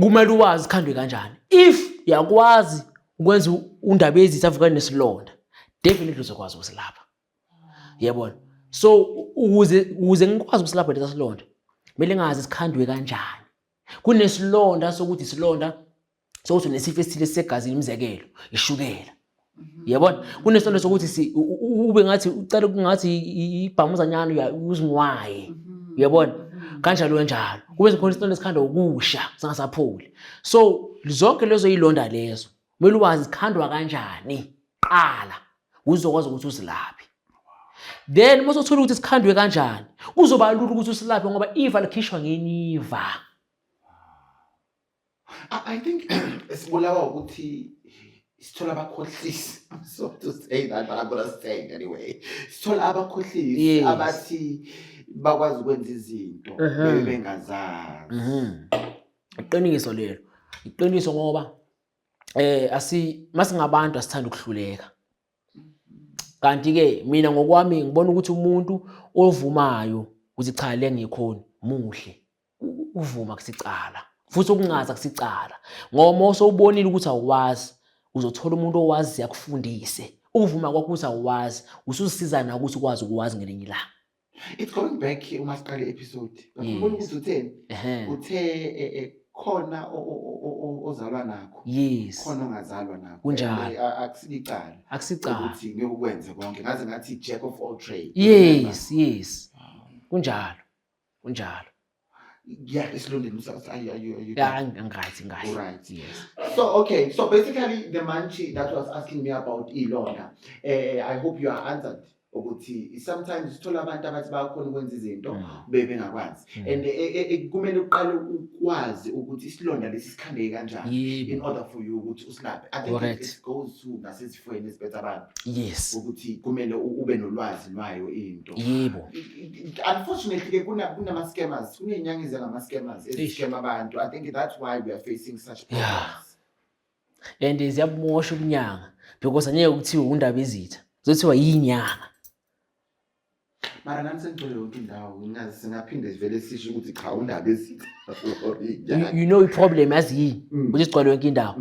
Kumele uwazi sikhandwe kanjani. If uyakwazi ukwenza undaba ezitha nesilonda, definitely uzokwazi ukusilapha. Yabona? So ukuze ngikwazi ukusilapha lesa silonda, kumele ngazi sikhandwe kanjani. Kunesilonda sokuthi isilonda sokuthi unesifo esithile sisegazini, imizekelo, ishukela. Yabona? Kunesilonda sokuthi ube ngathi ucela kungathi ibhamuzanyana uzingwaye. Yabona? Kanjalo kanjalo. Kube khona isilonda esikhanda ukusha singasapholi. So zonke lezo ilonda lezo kumele uwazi zikhandwa kanjani qala uzokwazi ukuthi uzilaphe. Then uma usuthola ukuthi sikhandwe kanjani, kuzoba lula ukuthi usilaphe ngoba iva likhishwa ngeniva. I think sibulawa ukuthi sithola abakhohlisi. So to say that, but I'm going to say it anyway. Sithola abakhohlisi abathi bakwazi ukwenza izinto bebe bengazazi. Iqiniso lelo. Iqiniso ngoba masingabantu asithanda ukuhluleka. Kanti ke mina ngokwami ngibona ukuthi umuntu ovumayo ukuthi cha le ngikhona muhle. Uvuma kusicala. Futhi ukungazi akusicala, ngoba uma usewubonile ukuthi awuwazi, uzothola umuntu owaziyo akufundise. Ukuvuma kwakho ukuthi awuwazi, usuzisiza nawe ukuthi ukwazi ukuwazi ngelinye ilanga. It's going back uma siqale episode. Ngikhumbula ukuthi utheni? Uthe khona ozalwa nakho. Yes. Khona ongazalwa nakho. Kunjalo. Akusicala. Akusicala. Ukuthi ngeke ukwenze konke. Ngaze ngathi jack of all trades. Yes, yes. Kunjalo. Kunjalo. Yeah, esilondeni are you Yeah, angi-right ngahle. Right. Yes. So okay, so basically the manchi that was asking me about ilonda, I hope you are answered. Ukuthi sometimes sithola abantu abathi bayakhona ukwenza izinto bebengakwazi. And kumele uqale ukwazi ukuthi isilonda lesi sikhandeke kanjani in order for you ukuthi usilaphe. I think it goes to nasezifweni eziphethe abantu ukuthi kumele ube nolwazi lwayo into. Unfortunately ke kunama scammers, kuney'nyanga ezingama scammers eziscam abantu. I think that's why we are facing such problems. And ziyabumosha ubunyanga because angeke kuthiwe undaba ezitha. Zothiwa yinyanga. Mara nami sengigcwele yonke indawo, ngingazi singaphinde sivele sisho ukuthi cha undaba ezitha. You know i-problem yazi yini? Ukuthi sigcwele yonke indawo.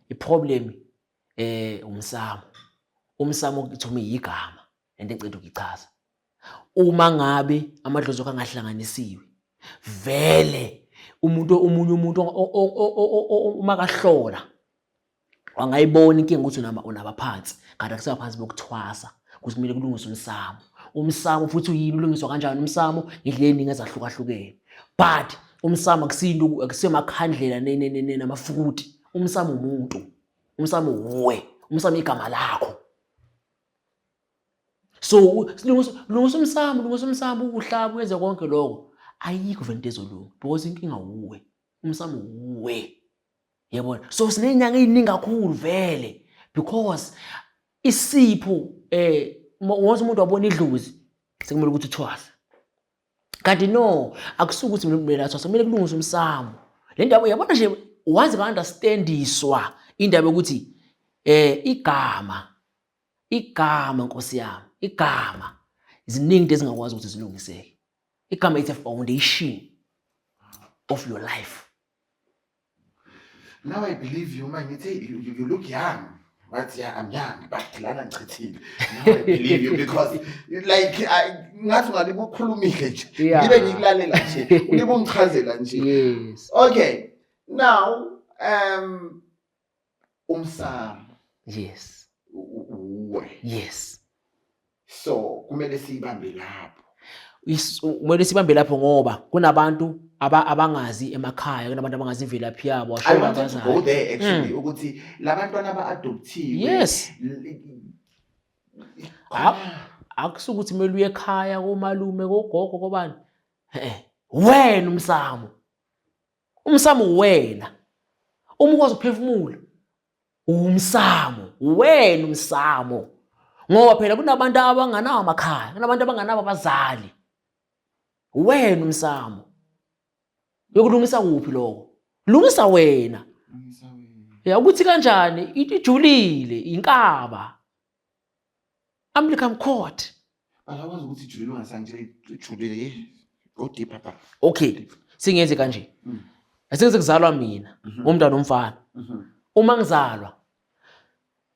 I-problem umsamo. Umsamo kuthiwa igama lento engiceda ukuyichaza. Uma ngabe amadlozi akho angahlanganisiwe, vele umuntu omunye umuntu uma kahlola angayibona inkinga ukuthi unabaphansi, kanti akusebaphansi bokuthwasa, ukuthi kumele kulungiswe umsamo. Umsamo futhi uyini, ulungiswa kanjani umsamo? Ngendlela eningi ezahlukahlukene. But umsamo akusinto, akusemakhandlela namafukuti. Umsamo umuntu, umsamo uwe, umsamo igama lakho. So lungisa umsamo, lungisa umsamo, uhlaba wenze konke lokho. Ayikho vele into ezolunga because inkinga uwe, umsamo uwe. Yabona? So sinenyanga eziningi kakhulu vele because isipho once umuntu wabona idlozi sekumele ukuthi uthwase. Kanti no, akusuki ukuthi kumele athwase, kumele kulungiswe umsamo. Le ndaba uyabona nje waze ba-understandiswa indaba yokuthi igama, igama Nkosi yami, igama ziningi into ezingakwazi ukuthi zilungiseke. Igama it's a foundation of your life. Now I believe you, man. You say you look young. But yeah, I'm young, but lana ngichithile. Now I believe you because like I ngathi ungabe ukhulumile nje. Ngibe ngikulalela nje. Ulibe ungichazela nje. Yes. Okay. Now, umsamo. Yes. Uwe. Yes. So kumele siyibambe lapho. Kumele sibambe lapho ngoba kunabantu abangazi emakhaya, kunabantu abangazi imvelaphi yabo, I wanted to go there actually, ukuthi labantwana aba-adoptiwe. Yes. Akusukuthi kumele uye ekhaya komalume, kogogo, kobani. Wena umsamo. Umsamo wena. Uma ukwazi ukuphefumula, umsamo, wena umsamo. Ngoba phela kunabantu abanganawo amakhaya, kunabantu abanganabo abazali. Wena umsamo. Yokulungisa kuphi lokho? Lungisa wena. Lungisa wena. Ya ukuthi kanjani ijulile inkaba. Umbilical cord. Akakwazi ukuthi ijulile ungasangitshela ijulile. Go deeper papa. Okay, singenze kanje. Asenze kuzalwa mina, umntwana omfana. Uma ngizalwa,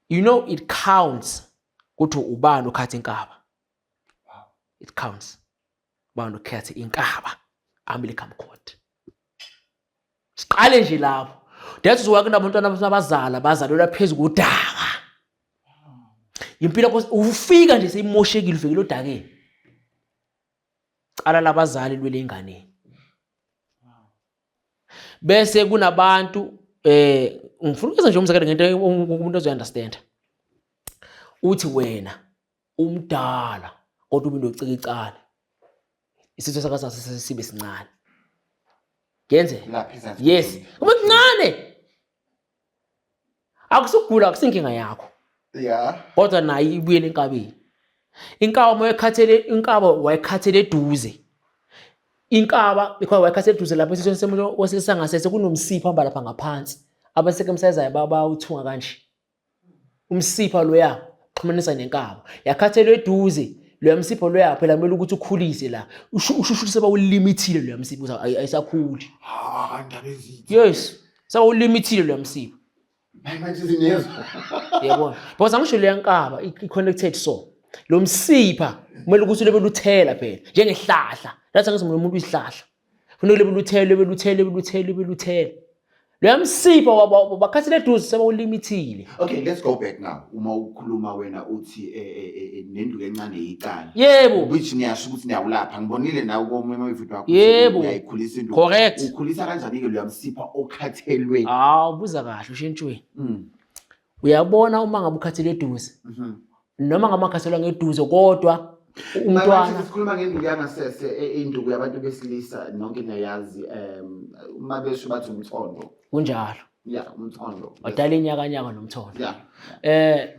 you know it counts ukuthi ubani okhatha inkaba. Wow. It counts. Ubani okhatha inkaba. Umbilical cord. Siqale nje lapho. That's why kunabantwana abazala bazalelwa phezu kodaka. Impilo yakho ufika nje seyimoshekile ufikile odakeni. Cala labazali lwele inganeni. Bese kunabantu ngifuna ukwenza nje umzekelo ngento umuntu ozoyi-understand. Uthi wena umdala kodwa ube nocikicane. Isitho sakho sibe sincane. Kuyenzeka? Lapha ezansi. Yes. Kube kuncane. Akusugula akusinkinga yakho. Kodwa nayo ibuyele enkabeni. Inkaba uma ekhathele, inkaba wayekhathele eduze. Inkaba because wayekhathele eduze lapho esithweni semuntu wesilisa ngasese kunomsipha hamba lapha ngaphansi. Abasekamsayizayo bawuthunga kanje. Umsipha loya xhumanisa nenkaba. Yakhathelwe eduze. Loya msipha loya phela kumele ukuthi ukhulise la. Usho usho ukuthi sebawulimithile loya msipha ukuthi ayisakhuli. Ah, ndaba ezitha. Yes. Sebawulimithile loya msipha. Hayi manje zinezwa. Yabona. Because angisho leya nkaba i-connected so. Lo msipha kumele ukuthi lebe luthela phela njengehlahla. Lathi angithi umuntu uyisihlahla. Kufanele lebe luthela, lebe luthela, lebe luthela, lebe luthela. Loya msipha bakhathele eduze sebawulimithile. Okay, let's go back now. Uma ukhuluma wena uthi nenduku encane yicala. Yebo. Which niyasho ukuthi niyawulapha. Ngibonile nawe komunye ama-video wakho. Yebo. Uyayikhulisa induku. Correct. Ukhulisa kanjani-ke loya msipha okhathelwe? Ah, ubuza kahle ushintshweni. Uyabona uma ngabe ukhathele eduze. Noma ngamakhathelwa ngeduze kodwa umntwana sikhuluma ngenduku yangasese induku yabantu besilisa nonke niyayazi uma besho bathi umthondo. Kunjalo. Yeah, umthondo. Wadala inyakanyaka nomthondo. Yeah.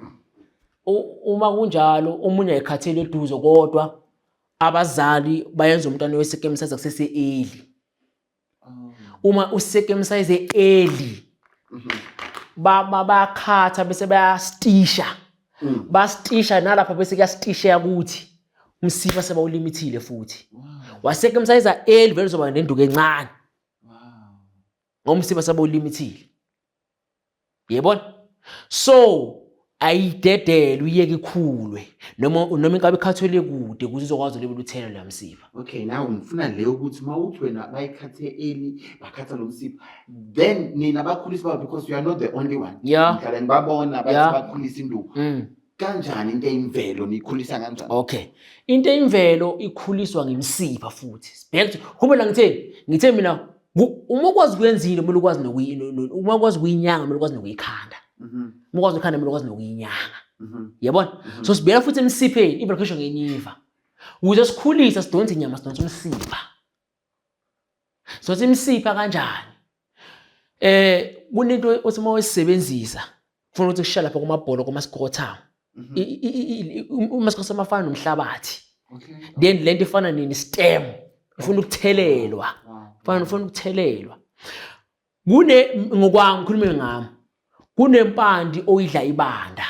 Uma kunjalo omunye ayikhathele eduze kodwa abazali bayenza umntwana we-circumcise kusese early. Uma u-circumcise early bakhatha bese bayastisha. Bastisha nalapha bese kuyastisheka ukuthi umsipha sebawulimithile futhi. Wa-circumcise early vele uzoba nenduku encane. Ngoba umsipha sebawulimithile. Yebona? So ayidedele uyeke ikhulwe noma inkabi ikhathele kude ukuze izokwazi ulebe luthelo leya msipha. Okay, now ngifuna le ukuthi mawuthi wena bayikhathe early, bakhatha lo msipha, then nina bakhulisi babo because you are not the only one. Ngihlala ngibabona bathi bakhulisa induku. Kanjani into eyimvelo niyikhulisa kanjani? Okay. Into eyimvelo ikhuliswa ngemsipha futhi. Sibheke ukuthi kube la ngitheni? Ngithe mina uma ukwazi ukuyenza into kumele ukwazi uma ukwazi ukuyinyanga kumele ukwazi nokuyikhanda. Uma ukwazi ukuyikhanda kumele ukwazi nokuyinyanga. Yabona? So sibuyela futhi emsipheni, ibra khishwa ngenyiva. Ukuze sikhulise sidonse inyama sidonse umsipha. Sidonse imisipha kanjani? Kunento othi uma uyisebenzisa ufuna ukuthi kusha lapha kumabholo kuma-scrotum. Uma-scrotum afana nomhlabathi. Then lento ifana nini stem ifuna ukuthelelwa. Ifana ukuthelelwa. Kune ngokwami ngikhulume ngami. Kunempandi oyidla ibanda.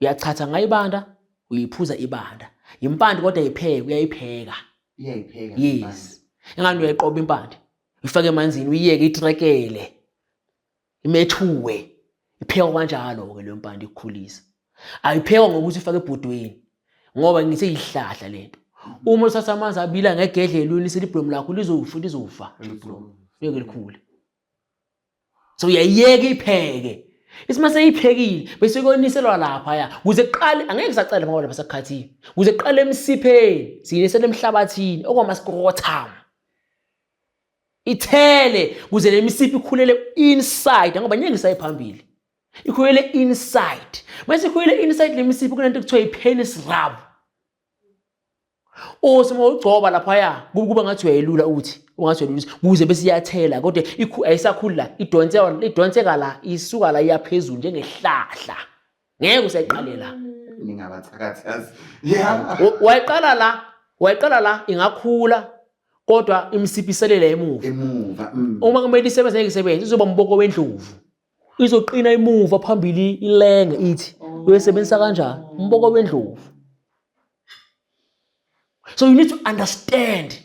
Uyachatha ngayo ibanda, uyiphuza ibanda. Impandi kodwa ayipheki, uyayipheka. Iyayipheka. Yes. Engani uyayiqoba impande. Uyifake emanzini uyiyeke itrekele. Imethuwe. Iphekwa kanjalo ke leyo mpande ikukhulisa. Ayiphekwa ngokuthi ufake ebhodweni ngoba ngithe ihlahla lento. Uma uthatha amanzi abila ngegedlela unisele ibhlomu lakho lizofa, lizofa ibhlomu. Ngeke likhule. So uyayiyeka ipheke. Isima seyiphekile bese kuyoniselwa lapha ya. Kuze kuqale angeke kusacela ngoba lapha sakukhathiwe. Kuze kuqale emsipheni, siyinisele emhlabathini okwama-scrotum. Ithele kuze le misipha ikhulele inside ngoba ngeke isaye phambili. Ikhulele inside. Mase ikhulele inside le misipha kunento ekuthiwa i-penis rub. Othi uma ugcoba laphaya kuba ngathi uyayelula uthi ungathi uyelula kuze bese iyathela kodwa ayisakhuli la idonseka la isuka la iyaphezulu njengehlahla. Ngeke usayiqale la. Ningabathakathi yazi. Yeah. Wayiqala la, wayiqala la ingakhula kodwa imisipha iselela emuva. Emuva. Uma kumele isebenze ngeke isebenze izoba umboko wendlovu. Izoqina emuva phambili ilenge ithi uyisebenzisa kanjani umboko wendlovu. So you need to understand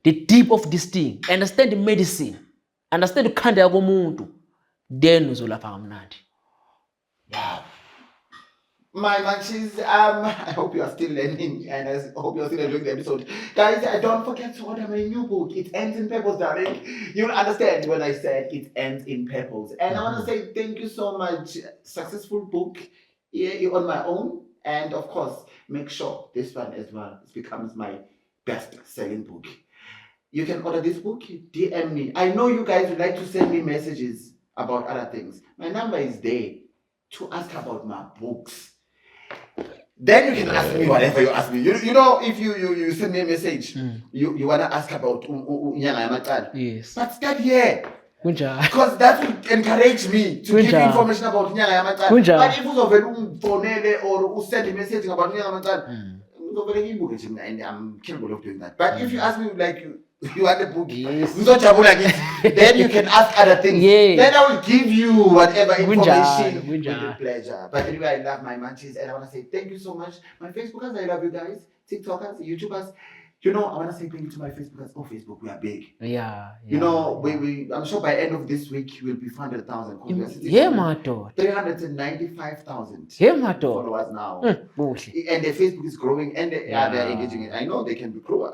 the deep of this thing, understand the medicine, understand ukukhandeka komuntu, then uzolapha kamnandi. Wow. My munchies, I hope you are still learning and I hope you are still enjoying the episode. Guys, don't forget to order my new book. It ends in purpose, darling. You'll understand when I said it ends in purpose. And I want to say thank you so much. Successful book here on my own. And of course, make sure this one as well becomes my best-selling book. You can order this book, DM me. I know you guys would like to send me messages about other things. My number is there to ask about my books. Then you can ask me whatever you ask me. If you send me a message, you want to ask about unyanga yamacala. Yes. But start here. Kunjalo. Because that will encourage me to give Kunjalo. information about unyanga yamacala. Kunjalo. But if uzovela ungifonele or usend a message about unyanga yamacala, ngizovele ngiyibuke nje mina and I'm capable of doing that. But if you ask me like You want a book? Yes. Ngizojabula ngithi. Then you can ask other things. Yes. Then I will give you whatever Kunjalo, information with kunjalo. the pleasure. But anyway, I love my munchies and I want to say thank you so much. My Facebookers, I love you guys. TikTokers, YouTubers. I want to say thank you to my Facebookers. Oh, Facebook, we are big. I'm sure by end of this week, we'll be 400,000. We are sitting Yeah, on madoda. 395,000 Yeah, madoda. followers now. Kuhle. And the Facebook is growing and they're engaging. I know they can be cruel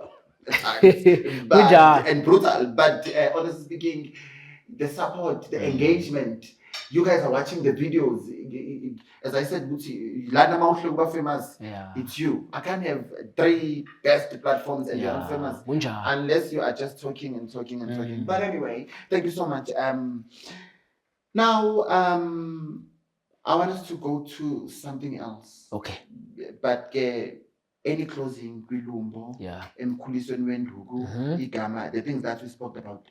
at times, Kunjalo. and brutal. But honestly speaking, the support, the engagement, you guys are watching the videos. As I said, Gucci, lana mawuhle kuba famous. It's you. I can't have 3 best platforms and you're not famous. Kunjalo. Unless you are just talking and talking and talking. But anyway, thank you so much. Now, I want us to go to something else. Okay. But any closing, Kwilumbo, emkhulisweni wenduku, igama, the things that we spoke about.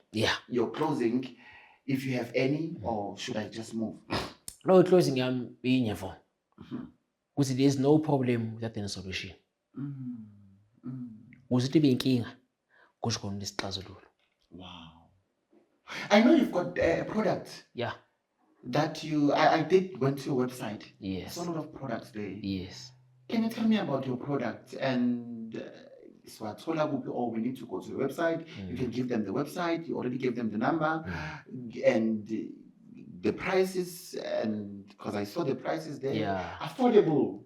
Your closing, if you have any, or should I just move? No, closing yami inye vo. Ukuthi there is no problem without any solution. Ukuthi ibe inkinga, kusho khona isixazululo. Wow. I know you've got a product. That you, I did went to your website. Yes. I saw a lot of products there. Yes. Can you tell me about your product and so I told her, oh, we need to go to the website. You can give them the website. You already gave them the number and the prices, and because I saw the prices there, affordable.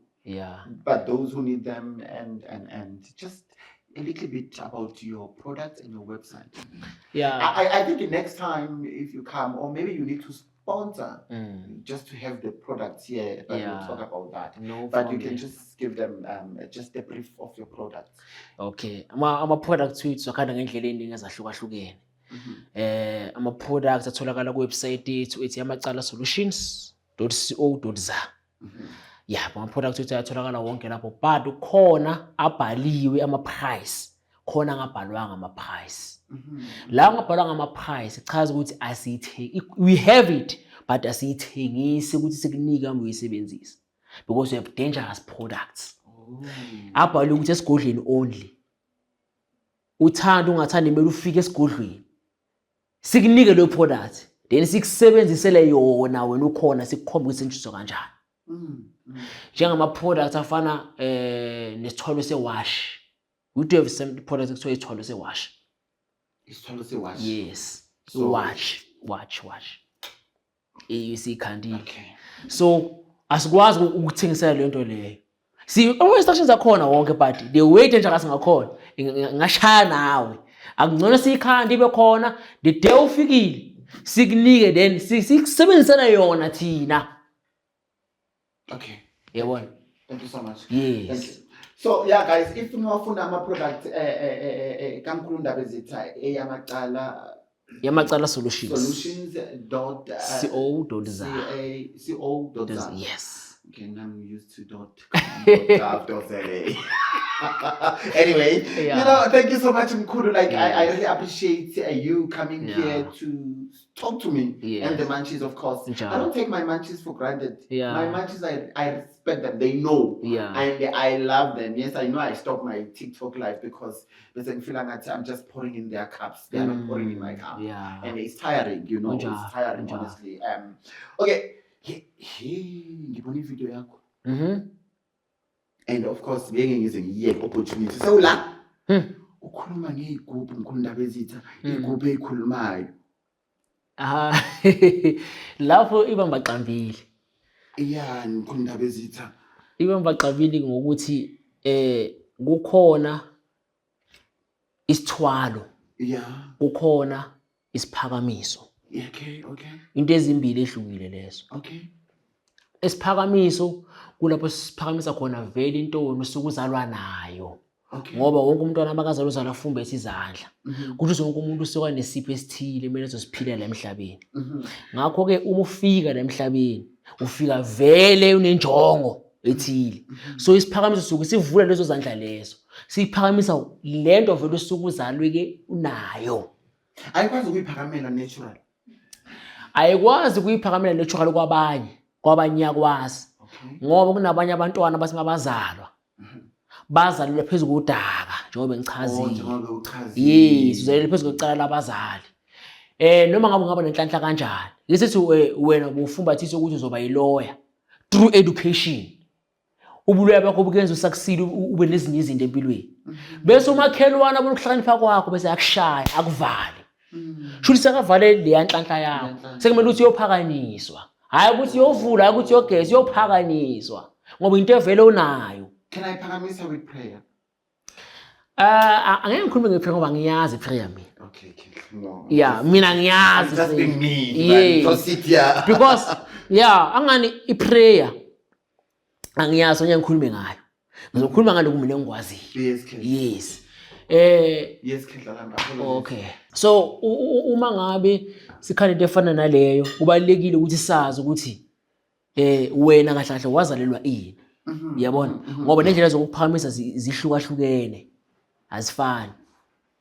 But those who need them and just a little bit about your product and your website. I think the next time if you come, or maybe you need to sponsor just to have the products here, but we'll talk about that. No But you can problem. just give them just a brief of your products. Okay. Ama products wethu akhanda ngendlela eziningi ezahlukahlukene. Ama products atholakala ku website yethu ethi amacala solutions dot co dot za. Yeah, ama products wethu ayatholakala wonke lapho, but khona abhaliwe ama price, khona angabhalwanga ama price. La angabhalwanga ama price ichaza ukuthi asiyithengi, we have it but asiyithengisi ukuthi sikunike uma uyisebenzisa because we have dangerous products. Abhalwe ukuthi esigodlweni only. Uthanda ungathandi kumele ufike esigodlweni. Sikunike leyo product, then sikusebenzisele yona wena ukhona, sikukhombe ukuthi isetshenziswa kanjani. Njengama products afana nesithwalo sewash. We do have some products ekuthiwa isithwalo sewash. Isithwalo sewash? Yes. So Watch, watch, watch. Isikhandile. Okay. So asikwazi ukuthengisela le nto leyo. See, ama instructions akhona wonke, but the way dangerous ngakhona, ngashaya nawe. Akungcono siyikhande ibe khona, the day ufikile, sikunike then sikusebenzisana yona thina. Okay. Yabona? Thank you so much. Yes. Thank you. So yeah guys, if niwafuna ama product kaMkhulu Ndabezitha eyamacala Yamacala Solutions. Solutions dot, C O dot za. C A, C O dot za. Yes. Okay, now I'm used to dot com dot gov dot za. Anyway, thank you so much, Mkhulu. I really appreciate you coming here to talk to me. And the munchies, of course. I don't take my munchies for granted. My munchies, I respect them. They know. And I love them. Yes, I know I stopped my TikTok live because they feel like I'm just pouring in their cups. They are not pouring in my cup. And it's tiring, you know. It's tiring, honestly. Okay. Hey, hey, ngibona video yakho. And of course, ngeke ngize ngiyeke opportunity. So la, ukhuluma ngey'gubhu, Mkhulu Ndabezitha, iy'gubhu ey'khulumayo. Lapho ibamba qambili. Yeah, Mkhulu Ndabezitha. Ibamba qambili ngokuthi kukhona isithwalo. Kukhona isiphakamiso. Okay, okay. Into ezimbili ehlukile lezo. Okay. Isiphakamiso kulapho siphakamisa khona vele into wena usuke uzalwa nayo. Okay. Ngoba wonke umntwana makazalwa uzalwa afumbethe izandla. Kusho ukuthi wonke umuntu usuka nesipho esithile kumele azosiphilela emhlabeni. Ngakho-ke uma ufika la emhlabeni, ufika vele unenjongo ethile. So isiphakamiso suke sivula lezo zandla lezo. Siphakamisa lento vele usuke uzalwe ke unayo. Ayikwazi ukuyiphakamela natural. Ayikwazi ukuyiphakamela natural kwabanye. Kwabanye iyakwazi. Okay. Ngoba kunabanye abantwana bathi mabazalwa. Bazalelwa phezu kodaka njengoba ngichazile. Oh, njengoba uchazile. Yes, uzalelwe phezu kwecala labazali. Noma ngabe ungaba nenhlanhla kanjani. Ngisithi wena ubufumbathisa ukuthi uzoba yiloya through education. Ubuloya bakho bukenza usakusile ube nezinye izinto empilweni. Bese umakhelwane abona ukuhlakanipha kwakho bese akushaya akuvale. Shuthi sekavale leya nhlanhla yakho. Sekumele ukuthi uyophakanyiswa. Hayi ukuthi uyovula, hayi ukuthi uyogeza, uyophakanyiswa. Ngoba into evele unayo. Can I phakamisa with prayer? Angeke ngikhulume nge-prayer ngoba ngiyazi i-prayer mina. Okay, okay. No. Yeah, mina ngiyazi. I'm just being me. Yes. Proceed, yeah. Because yeah, angani i-prayer angiyazi ngeke ngikhulume ngayo. Ngizokhuluma ngalokhu mina engikwaziyo. Yes, Khehla. Yes. Yes, Khehla lami. Apologies. Okay. So uma ngabe sikhala into efana naleyo, kubalulekile ukuthi sazi ukuthi wena kahle kahle wazalelwa ini. Yabona? Ngoba nendlela zokuphakamisa zihlukahlukene. Azifani.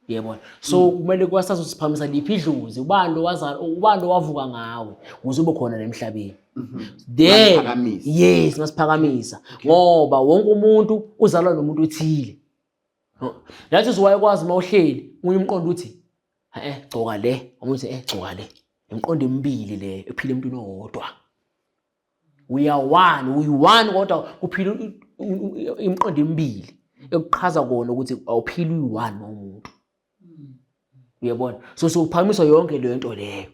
Yabona? So kumele kwasazi ukuthi siphakamisa liphi idlozi, ubani lo wazalwa, ubani lo wavuka ngawe ukuze ube khona la emhlabeni. Then Masiphakamisa. yes, masiphakamisa. Ngoba wonke umuntu uzalwa nomuntu othile. That is why kwazi mawuhleli umunye umqondo uthi gcoka le, omunye uthi gcoka le. Imiqondo emibili le ephila emntwini owodwa. We are one, we one kodwa kuphila imiqondo emibili ekuchaza kona ukuthi awuphili uyi-one nomuntu. Uyabona? So sowuphakamiswa yonke leyo nto leyo.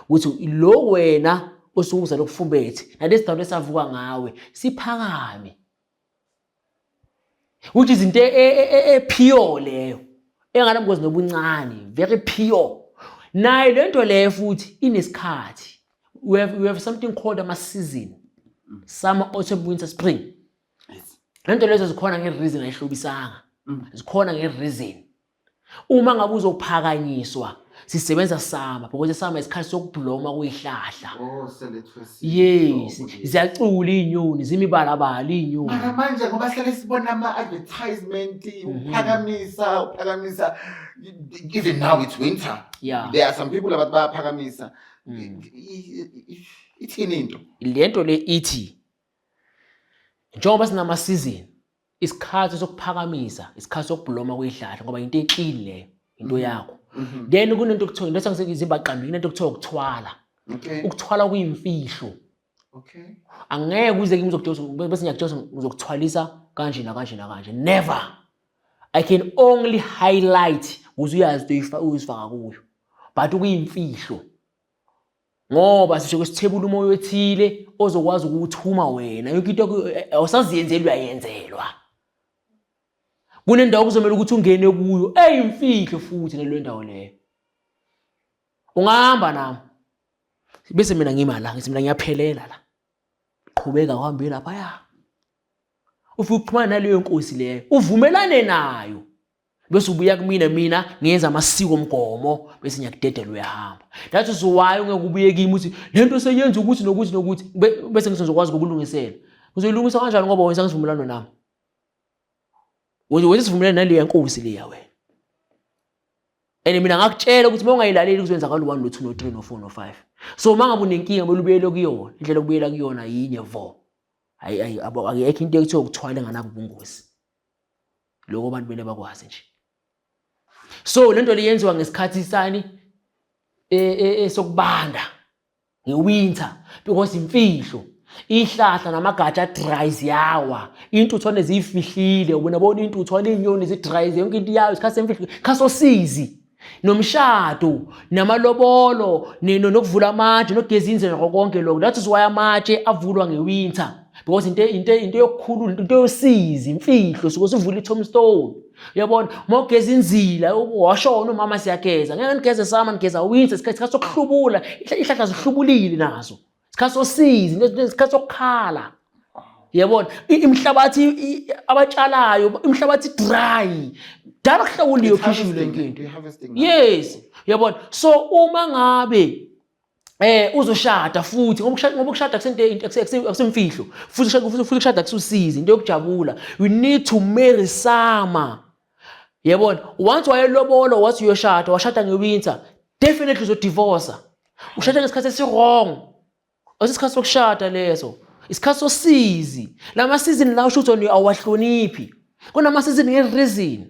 Ukuthi lo wena osukuza lokufumbethe nalesi sidalo esavuka ngawe siphakame. Which is into e pure leyo. Enganabungozi nobuncane, very pure. Nayo le nto leyo futhi inesikhathi. We have something called ama season. Summer, autumn, winter, spring. Le nto lezo zikhona nge-reason, ayihlobisanga. Zikhona nge-reason. Uma ngabe uzophakanyiswa sisebenza summer because summer isikhathi sokubloma kuyihlahla. Oh, selethwe. Yes, ziyacula izinyoni, zimibalabala izinyoni. Mara manje ngoba sihlale sibona ama-advertisement uphakamisa, uphakamisa, even now it's winter. There are some people abathi bayaphakamisa. Ithini into? Le nto le ithi njengoba sinama season, isikhathi sokuphakamisa, isikhathi sokubloma kwezihlahla ngoba into eclean leyo, into yakho. Then kunento ekuthiwa into esangizimba qambi, kunento ekuthiwa ukuthwala. Ukuthwala kuyimfihlo. Angeke uze kimi uzokutshela bese ngiyakutshela ngizokuthwalisa kanje nakanje nakanje. Never. I can only highlight ukuze uyazi into uyifaka kuyo. But kuyimfihlo. Ngoba sisho kusithebula umoya othile ozokwazi ukuthuma wena. Yonke into awusaziyenzeli, uyayenzelwa. Kunendawo kuzomela ukuthi ungene kuyo eyimfihlo futhi naleyo ndawo leyo. Ungahamba nami. Bese mina ngima la, ngithi mina ngiyaphelela la. Qhubeka uhambe lapha ya. Ufike uxhumana naleyo nkosi leyo, uvumelane nayo. Bese ubuya kumina, mina ngiyenza amasiko omgomo bese ngiyakudedela uyahamba. That is why ungeke ubuye kimi uthi lento seyenza ukuthi nokuthi nokuthi bese ngizokwazi ukulungisela. Uzoyilungisa kanjani ngoba wenza isivumelwano nami? Wenza isivumelwano naleya nkosi leya wena. And mina ngakutshela ukuthi uma ungayilaleli kuzokwenzakala u1 no2 no3 no4 no5. So uma ngabe unenkinga kumele ubuyele kuyona. Indlela yokubuyela kuyona yinye vo. Hayi hayi akekho into ekuthiwa ukuthwala enganabo ubungozi. Lokho abantu kumele bakwazi nje. So lento le yenziwa ngesikhathi sani sokubanda ngewinter because imfihlo ihlahla namagatsha dry ziyawa, intuthwane ziyifihlile, ubona bona intuthwane, inyoni zi-dry, yonke into iyawa, isikhathi semfihlo, isikhathi sosizi nomshado namalobolo nokuvula amatshe nokugeza indlela nakho konke lokho. That is why amatshe avulwa ngewinter because into yokukhulula, into yosizi, imfihlo, suke sivula i-tombstone. Uyabona, uma ugeza inzila washona umama, siyageza, ngeke nigeze summer, nigeza winter, isikhathi sokuhlubula, ihlahla zihlubulile nazo, isikhathi sosizi, isikhathi sokukhala. Yabona, imihlabathi abatshalayo, imihlabathi dry, dala kuhlawuliwe khishiwe le nto. Yes, uyabona. So uma ngabe uzoshada futhi ngoba ukushada akusento akusemfihlo futhi ukushada kususizi, into yokujabula. You need to marry summer. Yabona, once wayelobolo wathi uyoshada, washada ngewinter, definitely uzodivorce. Ushada ngesikhathi esi-wrong. Isikhathi sokushada leso, isikhathi sosizi. Lama season la usho ukuthi awahloniphi. Kunama-season nge-reason.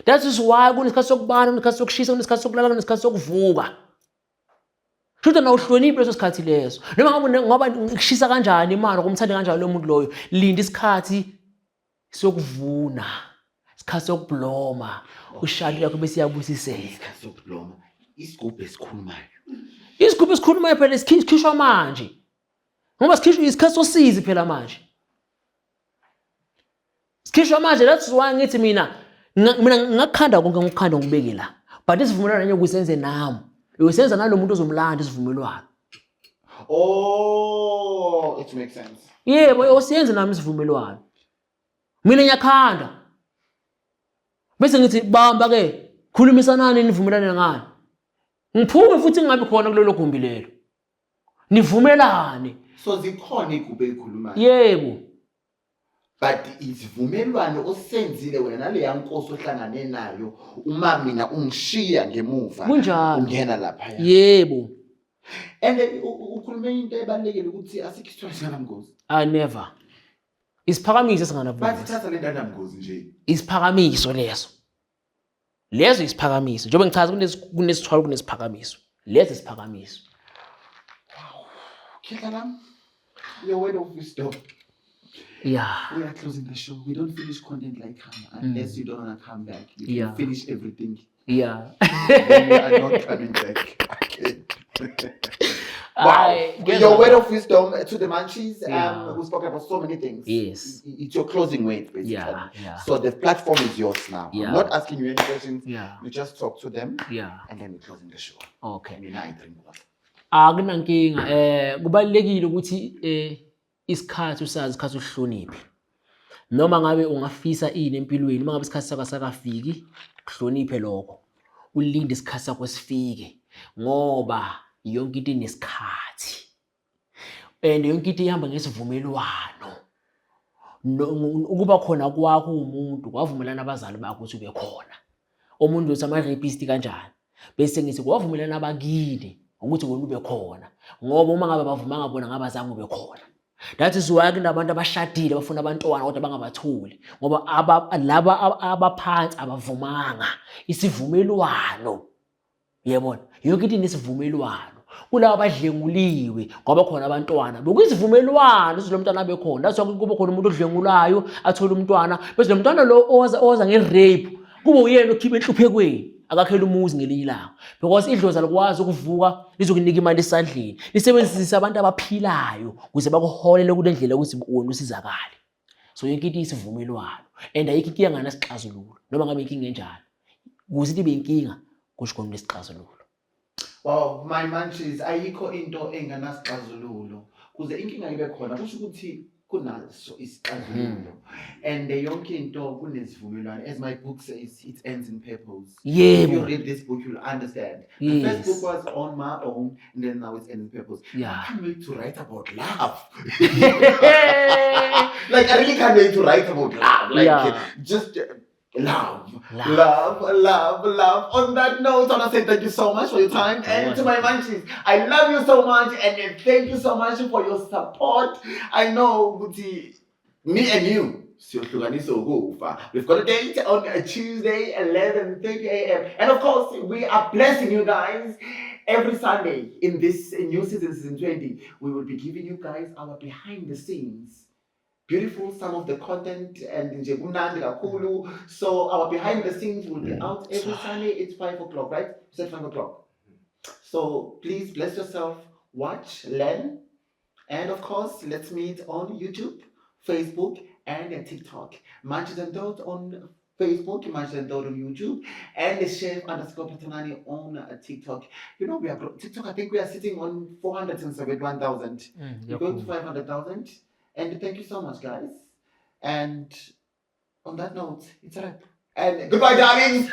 That is why kunesikhathi sokubana, kunesikhathi sokushisa, kunesikhathi sokulala, kunesikhathi sokuvuka. Shuthi na uhloniphe leso sikhathi leso. Noma ngabe ngoba kushisa kanjani imali kumthande kanjani lo muntu loyo, linda isikhathi sokuvuna, isikhathi sokubloma, ushado lakho bese iyabusiseka. Isikhathi sokubloma, isigubhu esikhulumayo. Isigubhu esikhulumayo phela sikhishwa manje. Ngoba sikhishwa isikhathi sosizi phela manje. Sikhishwa manje, that's why ngithi mina ngakukhanda konke, ngikukhanda ngikubeke la. But isivumelwano ngeke usenze nami. Uyosenza nalo muntu ozomlanda isivumelwano. Oh, it makes sense. Yebo, uyosenza nami isivumelwano. Mina ngiyakhanda. Bese ngithi bamba ke, khulumisanani nivumelane ngani. Ngiphume futhi ngingabi khona kulelo gumbi lelo. Nivumelane. So zikhona igubhe ezikhulumayo. Yebo. But isivumelwano osenzile wena naleya nkosi ohlangane nayo, uma mina ungishiya ngemuva, Kunjalo. ungena lapha. Yebo. And ukhulume into ebalulekile ukuthi asikho isithwalo singanamngozi. I never. Isiphakamiso esinganabungozi. Bathi thatha le ndanamngozi nje. Isiphakamiso leso. Lezo isiphakamiso. Njengoba ngichaza kunesithwalo, kunesiphakamiso. Lezo isiphakamiso. Wow. Khehla lami. Your word of wisdom. Yeah. We are closing the show. We don't finish content like unless you don't want to come back. You can finish everything. Then we are not coming back again. Wow. Aye, Your word of wisdom to the Munchies. We spoke about so many things. Yes. It's your closing word, basically. Yeah. So the platform is yours now. I'm not asking you any questions. You just talk to them. And then we're closing the show. Okay. Mina, I drink water. Akunankinga. Kubalulekile ukuthi isikhathi usazi, isikhathi uhloniphe. Noma ngabe ungafisa ini empilweni, uma ngabe isikhathi sakho sakafiki, kuhloniphe lokho. Ulinde isikhathi sakho sifike, ngoba yonke into inesikhathi. And yonke into ihamba ngesivumelwano. Ukuba khona kwakho umuntu kwavumelana abazali bakho ukuthi ube khona. Omuntu uthi ama-rapist kanjani? Bese ngithi kwavumelana abakini ukuthi wena ube khona, ngoba uma ngabe bavumanga bona ngabe azange ube khona. That is why kunabantu abashadile bafuna abantwana kodwa bangabatholi, ngoba laba abaphansi abavumanga isivumelwano. Uyabona, yonke into inesivumelwano. Kulabo abadlenguliwe ngoba khona abantwana bekuyisivumelwano ukuthi lo mntwana abe khona. That's why kube khona umuntu odlengulayo athole umntwana, bese lo mntwana lo oza nge-rape kube uyena okhipha enhluphekweni, akakhele umuzi ngelinye ilanga, because idlozi alikwazi ukuvuka lizokunika imali esandleni, lisebenzise abantu abaphilayo ukuze bakuholele kule ndlela ukuthi wena usizakale. So yonke into iyisivumelwano, and ayikho inkinga nganasixazululo, noma ngabe inkinga enjani, ukuze into ibe inkinga kusho khona nesixazululo. Wow, my munchies, ayikho into enganasixazululo. Kuze inkinga ibe khona kusho ukuthi kunaso isixazululo. And yonke into kunesivumelwano. As my book says, it ends in purpose. If you read this book, you'll understand. The first book was on my own, and then now it's ends in purpose. I can't wait to write about love. I really can't wait to write about love. Just love, Love. love, love, love. On that note, I want to say thank you so much for your time. And to my munchies, I love you so much, and thank you so much for your support. I know, Guti, me and you, we've got a date on a Tuesday, 11:30 a.m. And of course, we are blessing you guys every Sunday in this new season, season 20. We will be giving you guys our behind the scenes. Beautiful, some of the content and nje kumnandi kakhulu. So our behind the scenes will be out every Sunday. It's 5 o'clock, right? You said 5 o'clock. So please bless yourself, watch, learn, and of course, let's meet on YouTube, Facebook, and TikTok. Munchies and Thoughts on Facebook, Munchies and Thoughts on YouTube, and the Chef underscore Phathanani on TikTok. You know, we are TikTok, I think we are sitting on 471,000. We're going to 500,000. And thank you so much, guys. And on that note, it's a wrap. And goodbye, darlings.